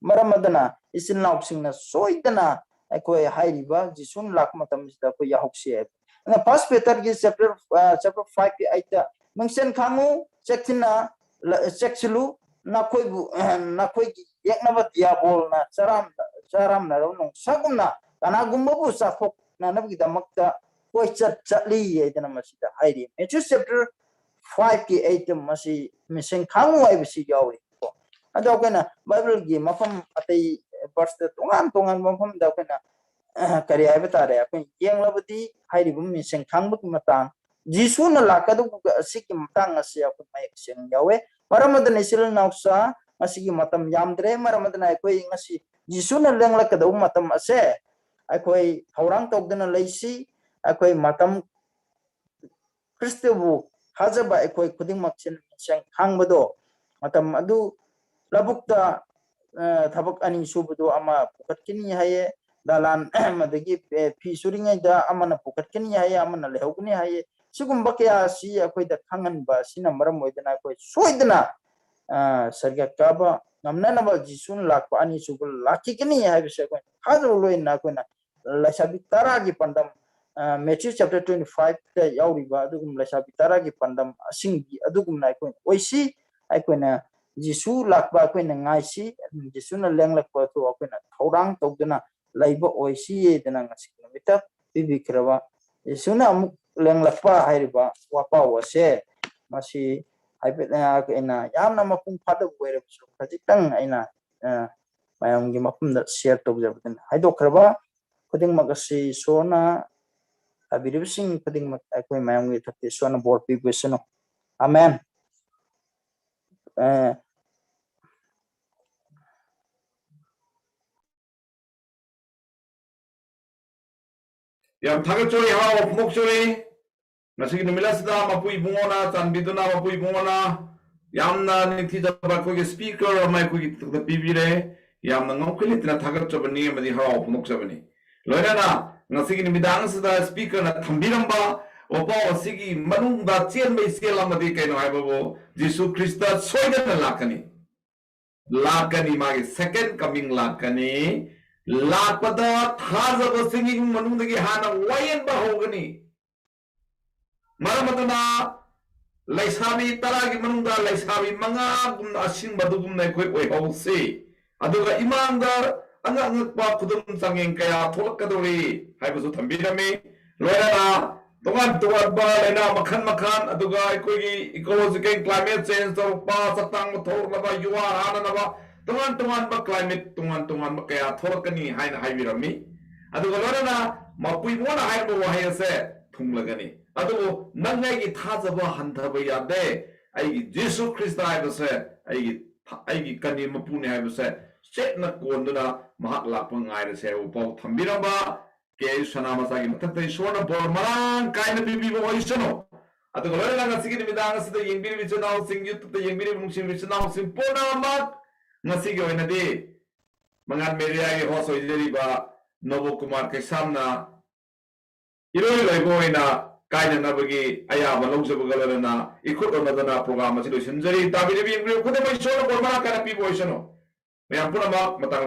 ꯃꯔꯝ ꯑꯗꯨꯅ ꯏꯆꯤꯟ ꯏꯅꯥꯎꯁꯤꯡꯅ ꯁꯣꯏꯗꯅ ꯑꯩꯈꯣꯏ ꯍꯥꯏꯔꯤꯕ ꯖꯤꯁꯨꯅ ꯂꯥꯛꯄ ꯃꯇꯝꯁꯤꯗ ꯑꯩꯈꯣꯏ ꯌꯥꯍꯧꯁꯤ ꯍꯥꯏꯕ꯫ ꯑꯗꯨꯅ First Peterꯒꯤ chapter, ꯑ, chapter fiveꯀꯤ eightꯇ, "ꯅꯨꯡꯁꯦꯟ ꯈꯥꯡꯉꯨ, ꯆꯦꯛꯁꯤꯟꯅ ꯂ-, ꯆꯦꯛꯁꯤꯜꯂꯨ, ꯅꯈꯣꯏꯕꯨ, ꯑ, ꯅꯈꯣꯏꯒꯤ ꯌꯦꯛꯅꯕ ꯗꯤꯌꯥꯕꯣꯜꯅ ꯆꯔꯥꯝꯅ-, ꯆꯔꯥꯝꯅꯔꯕ ꯅꯣꯡꯁꯥꯒꯨꯝꯅ ꯀꯅꯥꯒꯨꯝꯕꯕꯨ ꯆꯥꯊꯣꯛꯅꯅꯕꯒꯤꯗꯃꯛꯇ ꯀꯣꯏꯆꯠ ꯆꯠꯂꯤ" ꯍꯥꯏꯗꯅ ꯃꯁꯤꯗ ꯍꯥꯏꯔꯤ꯫ Matthew chapter fiveꯀꯤ eightꯇ ꯃꯁꯤ ꯃꯤꯡꯁꯦꯡ ꯈꯥꯡꯉꯨ ꯍꯥꯏꯕꯁꯤ ꯌꯥꯎꯔꯤ꯫ ꯑꯗꯣ ꯑꯩꯈꯣꯏꯅ ꯕꯥꯏꯕꯜꯒꯤ ꯃꯐꯝ ꯑꯇꯩ verseꯇ ꯇꯣꯉꯥꯟ ꯇꯣꯉꯥꯟꯕ ꯃꯐꯝꯗ ꯑꯩꯈꯣꯏꯅ, ꯑ, ꯀꯔꯤ ꯍꯥꯏꯕ ꯇꯥꯔꯦ, ꯑꯩꯈꯣꯏ ꯌꯦꯡꯂꯕꯗꯤ ꯍꯥꯏꯔꯤꯕ ꯃꯤꯡꯁꯦꯡ ꯈꯥꯡꯕꯒꯤ ꯃꯇꯥꯡ, ꯖꯤꯁꯨꯅ ꯂꯥꯛꯀꯗꯧꯕ ꯑꯁꯤꯒꯤ ꯃꯇꯥꯡ ꯑꯁꯤ ꯑꯩꯈꯣꯏ ꯃꯌꯦꯛ ꯁꯦꯡꯅ ꯌꯥꯎꯋꯦ꯫ ꯃꯔꯝ ꯑꯗꯨꯅ ꯏꯆꯤꯜ ꯏꯅꯥꯎꯁꯥ, ꯉꯁꯤꯒꯤ ꯃꯇꯝ ꯌꯥꯝꯗ꯭ꯔꯦ, ꯃꯔꯝ ꯑꯗꯨꯅ ꯑꯩꯈꯣꯏ ꯉꯁꯤ ꯖꯤꯁꯨꯅ ꯂꯦꯡꯂꯛꯀꯗꯧꯕ ꯃꯇꯝ ꯑꯁꯦ ꯑꯩꯈꯣꯏ ꯊꯧꯔꯥꯡ ꯇꯧꯗꯨꯅ ꯂꯩꯁꯤ꯫ ꯑꯩꯈꯣꯏ ꯃꯇꯝ ꯈ꯭ꯔꯤꯁꯇꯕꯨ ꯊꯥꯖꯕ ꯑꯩꯈꯣꯏ ꯈꯨꯗꯤꯡꯃꯛꯁꯤꯅ ꯃꯤꯡꯁꯦꯡ ꯈꯥꯡꯕꯗꯣ, ꯃꯇꯝ ꯑꯗꯨ ꯂꯧꯕꯨꯛꯇ, ꯑ, ꯊꯕꯛ ꯑꯅꯤ ꯁꯨꯕꯗꯨ ꯑꯃ ꯄꯨꯈꯠꯀꯅꯤ ꯍꯥꯏꯌꯦ, ꯗꯂꯥꯟ, ꯑꯃꯗꯒꯤ, ꯑꯦ, ꯐꯤ ꯁꯨꯔꯤꯉꯩꯗ ꯑꯃꯅ ꯄꯨꯈꯠꯀꯅꯤ ꯍꯥꯏꯌꯦ, ꯑꯃꯅ ꯂꯩꯍꯧꯒꯅꯤ ꯍꯥꯏꯌꯦ꯫ ꯁꯤꯒꯨꯝꯕ ꯀꯌꯥ ꯑꯁꯤ ꯑꯩꯈꯣꯏꯗ ꯈꯪꯍꯟꯕ ꯑꯁꯤꯅ ꯃꯔꯝ ꯑꯣꯏꯗꯅ ꯑꯩꯈꯣꯏ ꯁꯣꯏꯗꯅ, ꯑ, ꯁꯔꯒ ꯀꯥꯕ ꯉꯝꯅꯅꯕ ꯖꯤꯁꯨꯅ ꯂꯥꯛꯄ ꯑꯅꯤꯁꯨꯕ ꯂꯥꯛꯈꯤꯒꯅꯤ ꯍꯥꯏꯕꯁꯦ ꯑꯩꯈꯣꯏꯅ ꯊꯥꯖꯕ ꯂꯣꯏꯅꯅ ꯑꯩꯈꯣꯏꯅ ꯂꯩꯁꯥꯕꯤ ꯇꯔꯥꯒꯤ ꯄꯥꯟꯗꯝ, ꯑ, Matthew chapter twenty five ꯇ ꯌꯥꯎꯔꯤꯕ ꯑꯗꯨꯒꯨꯝꯕ ꯂꯩꯁꯥꯕꯤ ꯇꯔꯥꯒꯤ ꯄꯥꯟꯗꯝ ꯑꯁꯤꯡꯒꯤ ꯑꯗꯨꯒꯨꯝꯅ ꯑꯩꯈꯣꯏꯅ ꯑꯣꯏꯁꯤ꯫ ꯑꯩꯈꯣꯏꯅ ꯖꯤꯁꯨ ꯂꯥꯛꯄ ꯑꯩꯈꯣꯏꯅ ꯉꯥꯏꯁꯤ꯫ ꯖꯤꯁꯨꯅ ꯂꯦꯡꯂꯛꯄ ꯑꯗꯨ ꯑꯩꯈꯣꯏꯅ ꯊꯧꯔꯥꯡ ꯇꯧꯗꯨꯅ ꯂꯩꯕ ꯑꯣꯏꯁꯤꯌꯦꯗꯅ ꯉꯁꯤ ꯅꯨꯃꯤꯠꯇ ꯄꯤꯕꯤꯈ꯭ꯔꯕ ꯖꯤꯁꯨꯅ ꯑꯃꯨꯛ ꯂꯦꯡꯂꯛꯄ ꯍꯥꯏꯔꯤꯕ ꯋꯥꯄꯥꯎ ꯑꯁꯦ ꯃꯁꯤ ꯍꯥꯏꯐꯦꯠ ꯑꯩꯅ ꯌꯥꯝꯅ ꯃꯄꯨꯡ ꯐꯥꯗꯕ ꯑꯣꯏꯔꯕꯁꯨ ꯈꯖꯤꯛꯇꯪ ꯑꯩꯅ, ꯑ, ꯃꯌꯥꯝꯒꯤ ꯃꯐꯝꯗ share ꯇꯧꯖꯕꯗꯨꯅꯤ꯫ ꯍꯥꯏꯗꯣꯛꯈ꯭ꯔꯕ ꯈꯨꯗꯤꯡꯃꯛ ꯑꯁꯤ ꯏꯁꯣꯔꯅ ꯇꯥꯕꯤꯔꯤꯕꯁꯤꯡ ꯈꯨꯗꯤꯡꯃꯛ ꯑꯩꯈꯣꯏ ꯃꯌꯥꯝꯒꯤ ꯊꯛꯇ ꯏꯁꯣꯔꯅ ꯕꯣꯔ ꯄꯤꯕꯤꯁꯅꯨ꯫ ꯑꯃꯦꯟ꯫ ꯑ, ꯌꯥꯝ ꯊꯥꯒꯠꯆꯔꯤ, ꯍꯔꯥꯎꯕ ꯐꯣꯡꯗꯣꯛꯆꯔꯤ꯫ ꯉꯁꯤꯒꯤ ꯅꯨꯃꯤꯠ ꯑꯁꯤꯗ ꯃꯄꯨ ꯏꯕꯨꯡꯉꯣꯅ ꯆꯥꯟꯕꯤꯗꯨꯅ, ꯃꯄꯨ ꯏꯕꯨꯡꯉꯣꯅ ꯌꯥꯝꯅ ꯅꯤꯡꯊꯤꯖꯕ ꯑꯩꯈꯣꯏꯒꯤ speaker ꯑꯃ ꯑꯩꯈꯣꯏꯒꯤ ꯊꯛꯇ ꯄꯤꯕꯤꯔꯦ꯫ ꯌꯥꯝꯅ ꯉꯝꯈꯩ ꯂꯩꯇꯅ ꯊꯥꯒꯠꯆꯕꯅꯤ ꯑꯃꯗꯤ ꯍꯔꯥꯎꯕ ꯐꯣꯡꯗꯣꯛꯆꯕꯅꯤ꯫ ꯂꯣꯏꯅꯅ ꯉꯁꯤꯒꯤ ꯅꯨꯃꯤꯗꯥꯡ ꯑꯁꯤꯗ speakerꯅ ꯊꯝꯕꯤꯔꯝꯕ ꯋꯥꯄꯥꯎ ꯑꯁꯤꯒꯤ ꯃꯅꯨꯡꯗ ꯆꯦꯟꯕ ꯏꯆꯦꯜ ꯑꯃꯗꯤ ꯀꯩꯅꯣ ꯍꯥꯏꯕꯕꯨ, ꯖꯤꯁꯨ ꯈ꯭ꯔꯤꯁꯇ ꯁꯣꯏꯗꯅ ꯂꯥꯛꯀꯅꯤ꯫ ꯂꯥꯛꯀꯅꯤ, ꯃꯥꯒꯤ second coming ꯂꯥꯛꯀꯅꯤ꯫ ꯂꯥꯛꯄꯗ ꯊꯥꯖꯕꯁꯤꯡꯒꯤ ꯏꯃꯨꯡ ꯃꯅꯨꯡꯗꯒꯤ ꯍꯥꯟꯅ ꯋꯥꯌꯦꯟꯕ ꯍꯧꯒꯅꯤ꯫ ꯃꯔꯝ ꯑꯗꯨꯅ ꯂꯩꯁꯥꯕꯤ ꯇꯔꯥꯒꯤ ꯃꯅꯨꯡꯗ ꯂꯩꯁꯥꯕꯤ ꯃꯉꯥꯒꯨꯝꯅ ꯑꯁꯤꯡꯕꯗꯨꯒꯨꯝꯅ ꯑꯩꯈꯣꯏ ꯑꯣꯏꯍꯧꯁꯤ꯫ ꯑꯗꯨꯒ ꯏꯃꯥꯡꯗ ꯑꯉꯛ ꯑꯉꯛꯄ ꯈꯨꯗꯝ ꯆꯥꯡꯌꯦꯡ ꯀꯌꯥ ꯊꯣꯛꯂꯛꯀꯗꯧꯔꯤ ꯍꯥꯏꯕꯁꯨ ꯊꯝꯕꯤꯔꯝꯃꯤ꯫ ꯂꯣꯏꯅꯅ ꯇꯣꯉꯥꯟ ꯇꯣꯉꯥꯟꯕ ꯂꯥꯏꯅꯥ ꯃꯈꯜ ꯃꯈꯜ, ꯑꯗꯨꯒ ꯑꯩꯈꯣꯏꯒꯤ ecological climate change ꯇꯧꯔꯛꯄ, ꯆꯥꯛꯇꯥꯡꯕ ꯊꯣꯛꯂꯛꯅꯕ, ꯌꯨ ꯑꯥꯔ ꯍꯥꯅꯅꯕ, ꯇꯣꯉꯥꯟ ꯇꯣꯉꯥꯟꯕ climate, ꯇꯣꯉꯥꯟ ꯇꯣꯉꯥꯟꯕ ꯀꯌꯥ ꯊꯣꯛꯂꯛꯀꯅꯤ ꯍꯥꯏꯅ ꯍꯥꯏꯕꯤꯔꯝꯃꯤ꯫ ꯑꯗꯨꯒ ꯂꯣꯏꯅꯅ ꯃꯄꯨꯏꯕꯣꯅ ꯍꯥꯏꯔꯤꯕ ꯋꯥꯍꯩ ꯑꯁꯦ ꯊꯨꯡꯂꯒꯅꯤ꯫ ꯑꯗꯨꯕꯨ ꯅꯪ ꯑꯩꯒꯤ ꯊꯥꯖꯕ ꯍꯟꯊꯕ ꯌꯥꯗꯦ꯫ ꯑꯩꯒꯤ ꯖꯤꯁꯨ ꯈ꯭ꯔꯤꯁꯇ ꯍꯥꯏꯕꯁꯦ ꯑꯩꯒꯤ, ꯑꯩꯒꯤ ꯀꯅꯤ ꯃꯄꯨꯅꯤ ꯍꯥꯏꯕꯁꯦ ꯆꯦꯠꯅ ꯀꯣꯟꯗꯨꯅ ꯃꯍꯥꯛ ꯂꯥꯛꯄ ꯉꯥꯏꯔꯁꯦ ꯍꯥꯏꯕ ꯄꯥꯎ ꯊꯝꯕꯤꯔꯝꯕ ꯀꯦ ꯑꯩꯆ ꯁꯅꯥꯃꯆꯥꯒꯤ ꯃꯊꯛꯇ ꯏꯁꯣꯔꯅ ꯕꯣꯔ ꯃꯔꯥꯡ ꯀꯥꯏꯅ ꯄꯤꯕꯤꯕ ꯑꯣꯏꯁꯅꯨ꯫ ꯑꯗꯨꯒ ꯂꯣꯏꯅꯅ ꯉꯁꯤꯒꯤ ꯅꯨꯃꯤꯗꯥꯡ ꯑꯁꯤꯗ ꯌꯦꯡꯕꯤꯔꯤꯕ ꯏꯆꯤꯟ ꯏꯅꯥꯎꯁꯤꯡ, YouTubeꯇ ꯌꯦꯡꯕꯤꯔꯤꯕ ꯅꯨꯡꯁꯤꯕ ꯏꯆꯤꯟ ꯏꯅꯥꯎꯁꯤꯡ ꯄꯨꯝꯅꯃꯛ, ꯉꯁꯤꯒꯤ ꯑꯣꯏꯅꯗꯤ ꯃꯉꯥꯜ ꯃꯦꯗꯤꯌꯥꯒꯤ host ꯑꯣꯏꯖꯔꯤꯕ ꯅꯣꯕꯣ ꯀꯨꯃꯥꯔ ꯀꯩꯁꯥꯝꯅ ꯏꯔꯣꯏ ꯂꯣꯏꯕ ꯑꯣꯏꯅ ꯀꯥꯏꯅꯅꯕꯒꯤ ꯑꯌꯥꯕ ꯂꯧꯖꯕꯒ ꯂꯣꯏꯅꯅ ꯏꯈꯨꯠ ꯍꯣꯟꯅꯗꯅ program ꯑꯁꯤ ꯂꯣꯏꯁꯤꯟꯖꯔꯤ꯫ ꯇꯥꯕꯤꯔꯤꯕ ꯌꯦꯡꯕꯤꯔꯤꯕ ꯈꯨꯗꯤꯡꯃꯛ ꯏꯁꯣꯔꯅ ꯕꯣꯔ ꯃꯔꯥꯡ ꯀꯥꯏꯅ ꯄꯤꯕ ꯑꯣꯏꯁꯅꯨ꯫ ꯃꯌꯥꯝ ꯄꯨꯝꯅꯃꯛ ꯃꯇꯥꯡ